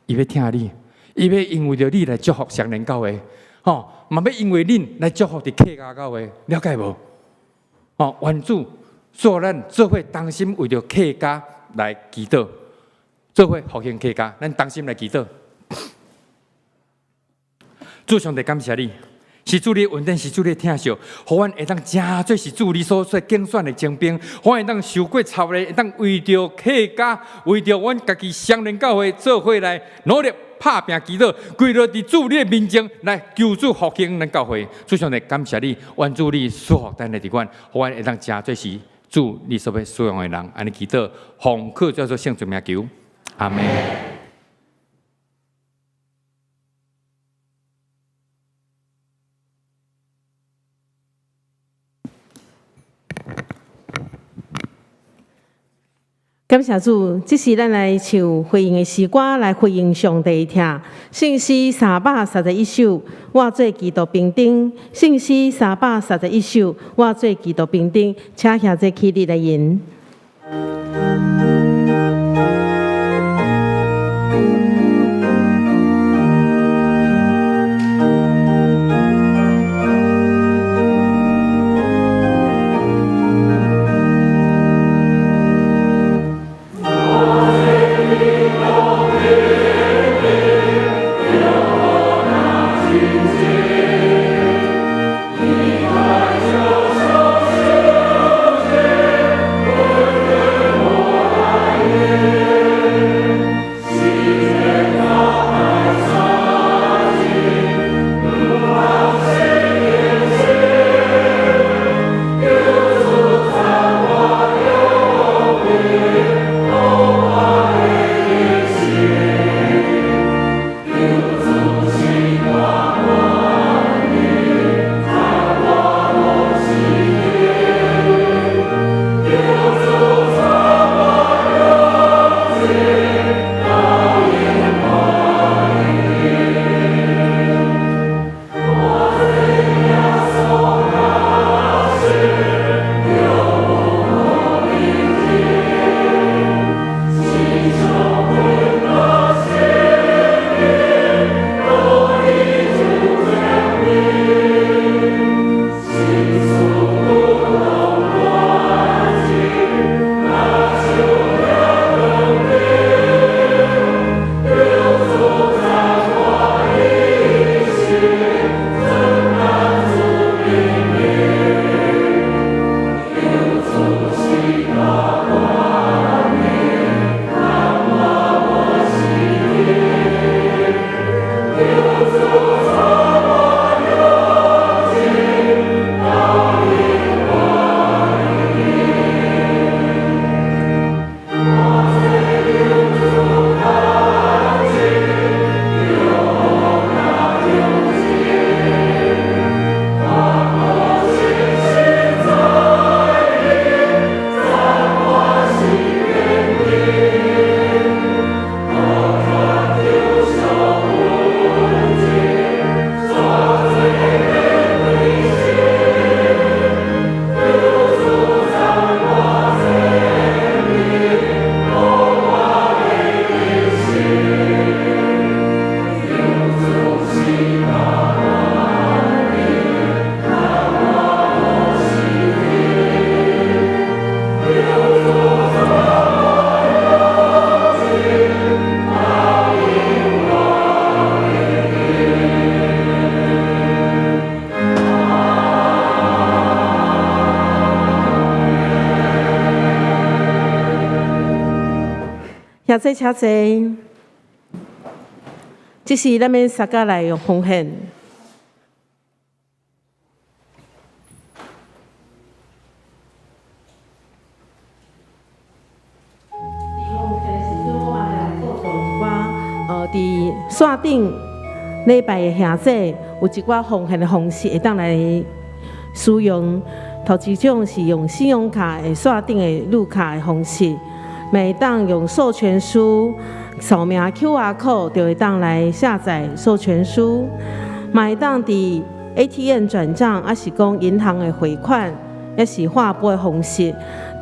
伊欲疼你，伊欲因為著你來祝福雙連教會，吼，嘛欲因為恁來祝福佇客家教會，了解無？哦，願主做咱做伙同心為著客家來祈禱，做伙復興客家，咱同心來祈禱。主上帝感謝你。是主你恩典，是主你疼惜，予阮會當誠做是主你所揀選的精兵，予阮會當受過操練，會當為著客家，為著阮家己雙連教會做伙來努力拍拚祈禱，規落佇主你的面前來求主復興咱教會。主上帝感謝你，願主你賜福咱的佇阮，予阮會當誠做是主你所欲使用的人，按呢祈禱，奉靠主耶穌聖名求，阿們。感謝主，這時咱來唱回應的詩歌，來回應上帝疼。聖詩331首，我做基督兵丁。聖詩331首，我做基督兵丁，請兄弟起立來吟。兄弟請坐，這是咱欲相佮來奉獻。奉獻的時陣，我嘛來報告一寡，佇線頂禮拜的兄弟有一寡奉獻的方式會當來使用。頭一種是用信用卡的線頂的入卡的方式，會當用授權書掃描 QR code 就會當來下載授權書，嘛會當佇 ATM 轉帳，抑是講銀行的匯款，抑是劃撥的方式，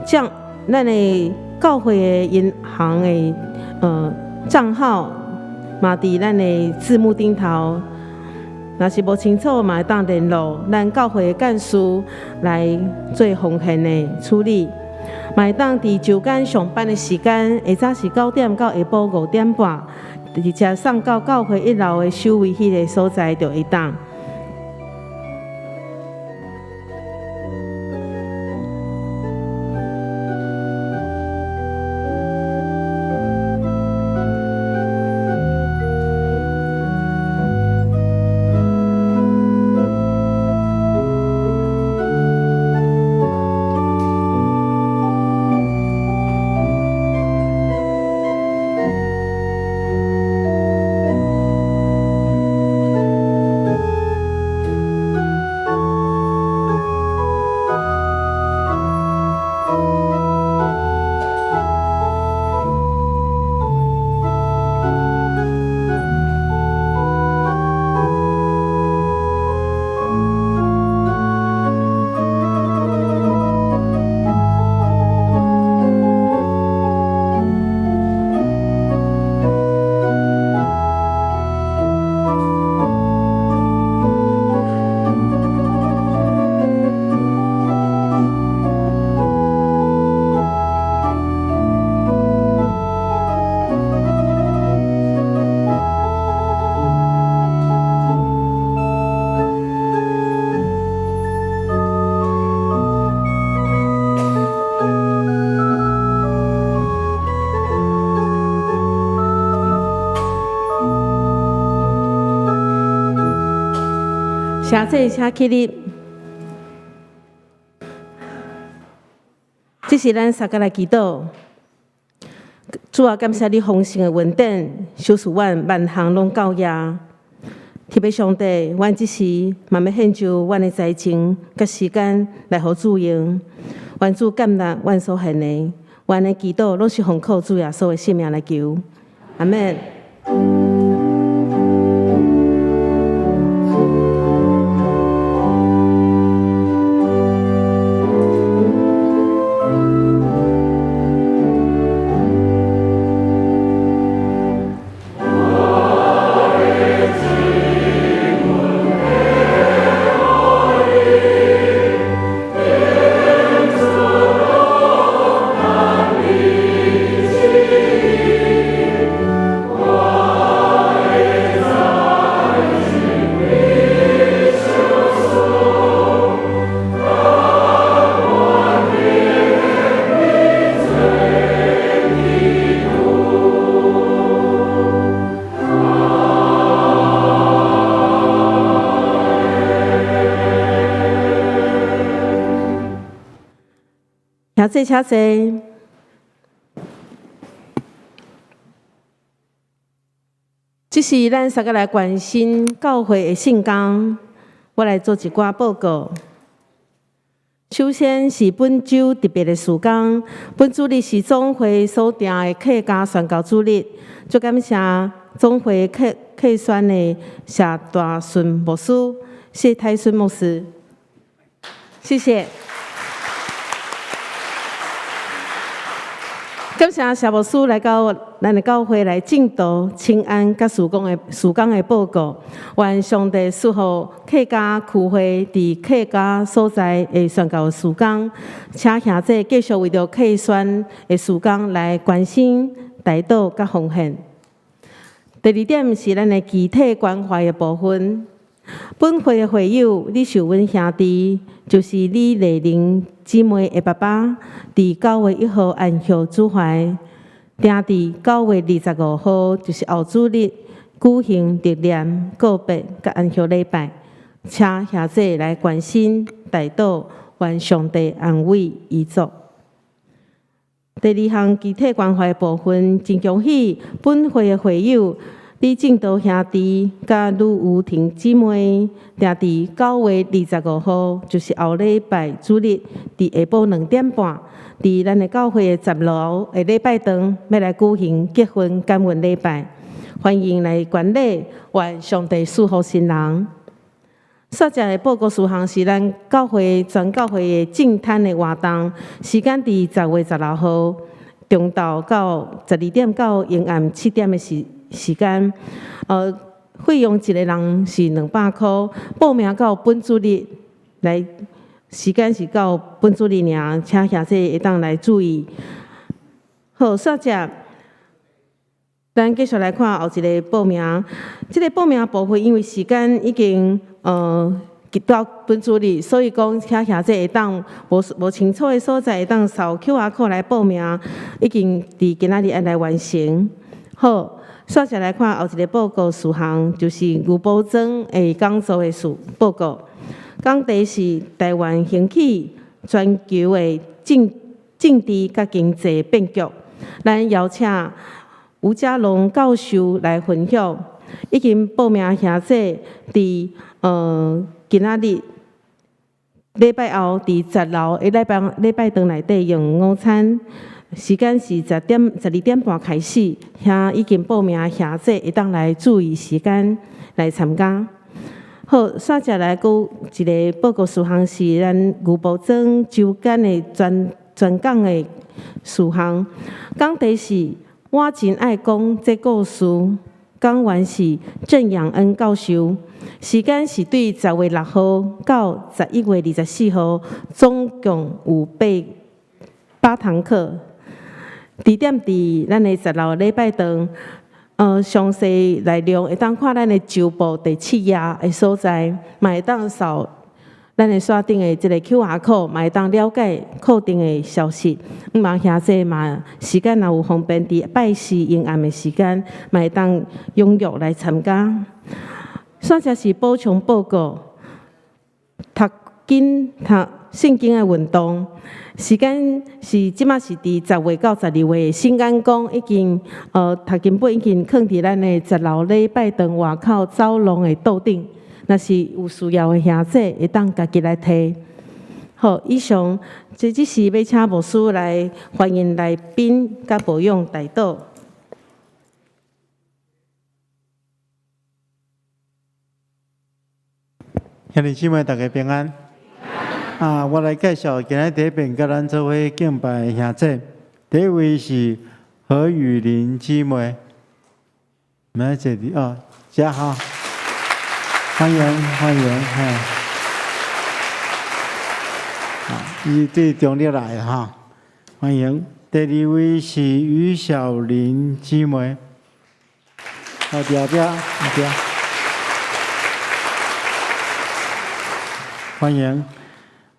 將咱的教會的銀行的帳號嘛佇咱的字幕頂頭。若是無清楚，嘛會當聯絡咱教會的幹事來做奉獻的處理。嘛會當佇週間上班的時間，下早是9點到下晡5點半，直接送到教會一樓的守衛彼个所在就會當。兄弟請起立，這是咱相佮來祈禱。主啊，感謝你豐盛的恩典，賞賜阮萬項攏夠額。天父上帝，阮這時嘛欲獻上阮的才情佮時間來予主用。願主接納阮所獻的，阮的祈禱攏是奉靠主耶穌的聖名來求。阿們。兄弟請坐。這是咱相佮來關心教會的聖工，我來做一寡報告。首先是本週特別的事工，本主日是總會所定的客家宣教主日，足感謝總會客客宣的謝大順牧師、謝泰順牧師，謝謝。感謝謝牧師來到咱的教會來證道、請安佮事工的報告。願上帝賜予客家區會佇客家所在的宣教事工，請兄弟繼續為著客宣的事工來關心、代禱佮奉獻。第二點是咱的肢體關懷的部分。本會的會友李秀文兄弟，就是李麗玲姊妹的爸爸，佇9月1號安息主懷。定佇9月25號，就是後主日舉行默念告別佮安息禮拜，請兄弟來關心代禱，願上帝安慰遺族。第二項肢體關懷部分，真恭喜本會的會友李正道兄弟佮呂有婷姊妹，定佇9月25號，就是後禮拜主日，佇下晡2點半，佇咱的教會的10樓的禮拜堂，欲來舉行結婚感恩禮拜，歡迎來觀禮，願上帝賜福新人。煞一个報告事項是咱教會全教會的淨灘的活動，時間佇10月16號中晝到12點到營暗7點的時間，費用一个人是200箍，報名到本主日來，時間是到本主日爾，請兄弟會當來注意。好，煞者，咱繼續來看後一个報名，這个報名部分因為時間已經到本主日，所以講請兄弟會當無清楚的所在，會當掃 QR code 來報名，已經佇今仔日愛來完成。好。煞者來看後一个報告事項，就是牛埔莊的講座的事報告。講題是台灣興起全球的政治佮經濟變局。咱邀請吳家龍教授來分享。已經報名兄弟佇今仔日禮拜後佇10樓的禮拜堂內底用午餐。時間是10點12點半開始，遐已經報名兄弟會當來注意時間來參加。好，煞者來閣一个報告事項是咱牛埔莊周間的專講的事項。講題是我真愛講這故事。講員是鄭養恩教授。時間是對10月6號到11月24號，總共有八堂課。地點佇咱的10樓禮拜堂，詳細內容會當看咱的週報第7頁的所在，嘛會當掃咱的線頂的這个 QR code，嘛會當了解課程的消息。毋望兄弟嘛，時間若有方便，佇拜四營暗的時間，嘛會當踴躍來參加。煞者是補充報告，讀經讀聖經的運動。時間是這馬是佇10月到12月，聖安講已經讀經本已經囥佇咱的10樓禮拜堂外口走廊的桌頂，若是有需要的兄弟，會當家己來提。好，以上這只是欲請牧師來歡迎來賓佮保養代禱。兄弟姊妹，大家平安。啊，我來介紹今日第一遍佮咱做伙敬拜的兄弟。第一位是何雨玲姊妹，來這裡哦，遮吼，歡迎歡迎嘿。啊，伊對中壢來的哈，歡迎。第二位是余小玲姊妹，好，佇後壁，後壁，歡迎。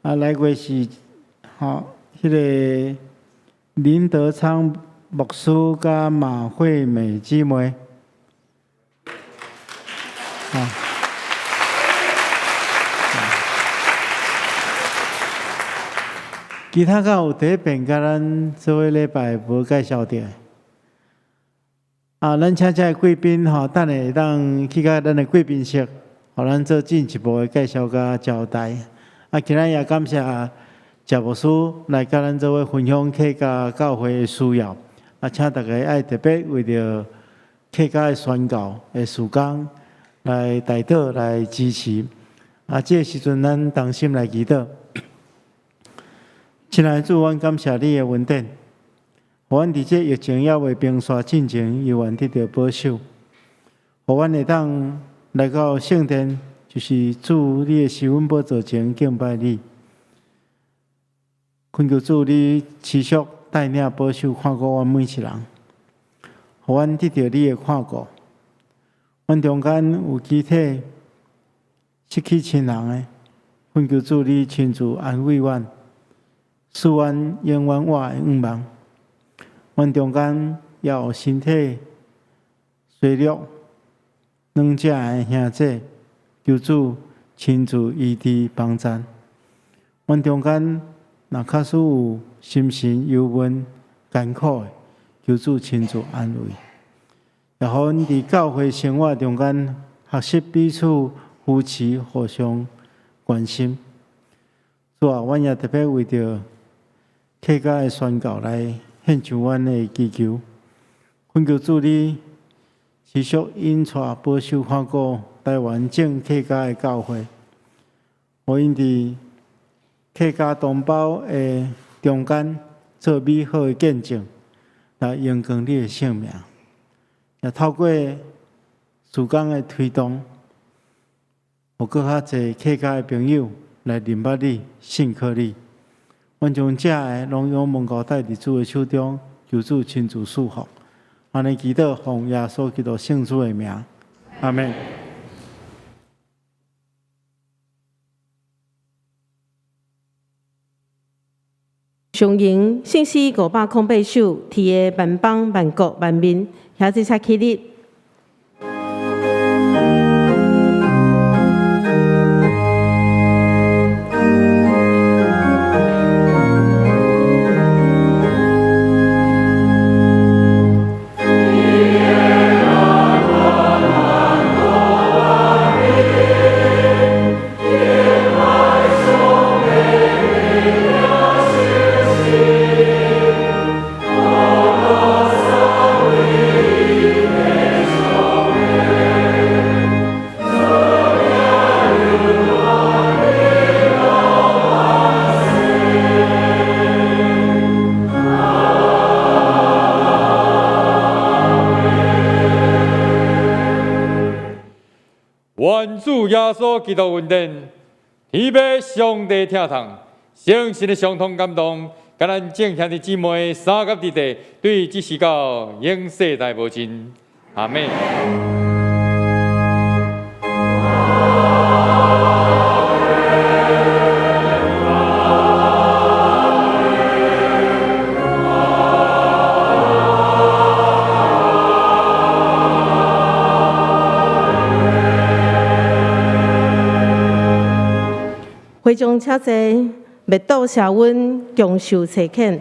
啊，來過是吼，彼个林德昌牧師佮馬惠美姊妹，啊，其他敢有第一遍佮咱做伙禮拜無介紹著？啊，咱請這个貴賓吼，等下會當去到咱的貴賓室，予咱做進一步的介紹佮交代。啊，今仔也感謝謝牧師來佮咱做伙分享客家教會的需要。啊，請大家愛特別為著客家的宣教的事工來代禱來支持。啊，這个時陣咱同心來祈禱。親愛的主，阮感謝你的恩典，予阮佇這疫情猶未平煞進前，猶原得著保守，予阮會當來到聖殿。就是主，你的施恩寶座前敬拜你，懇求主你持續帶領保守看顧阮每一人，予阮得著你的看顧。阮中間有肢體失去親人的，懇求主你親自安慰阮，賜阮永遠活的願望。阮中間也有身體衰弱軟弱的兄姊，求主親自醫治幫贊。阮中間若假使有心神憂悶、艱苦的，求主親自安慰。也予阮佇教會生活中間學習彼此扶持、互相關心。主啊，阮也特別為著客家的宣教來獻上阮的祈求，懇求主你持續引帶、保守、看顧台灣眾客家的教會，予𪜶佇客家同胞的中間做美好的見證，來榮光你的聖名。也透過事工的推動，予閣較濟客家的朋友來認捌你、信靠你。阮將這个攏仰望交託佇主的手中，求主親自賜福。按呢祈禱，奉耶穌基督聖子的名，阿們。上迎聖詩508首，提的萬邦萬國萬民，兄弟請起立。願主耶穌基督恩典，天父上帝疼痛，聖神的相通感動，佮咱眾兄弟姊妹三甲弟弟，對這時到永世代無盡。阿們。會眾請坐，默禱謝恩，共受差遣。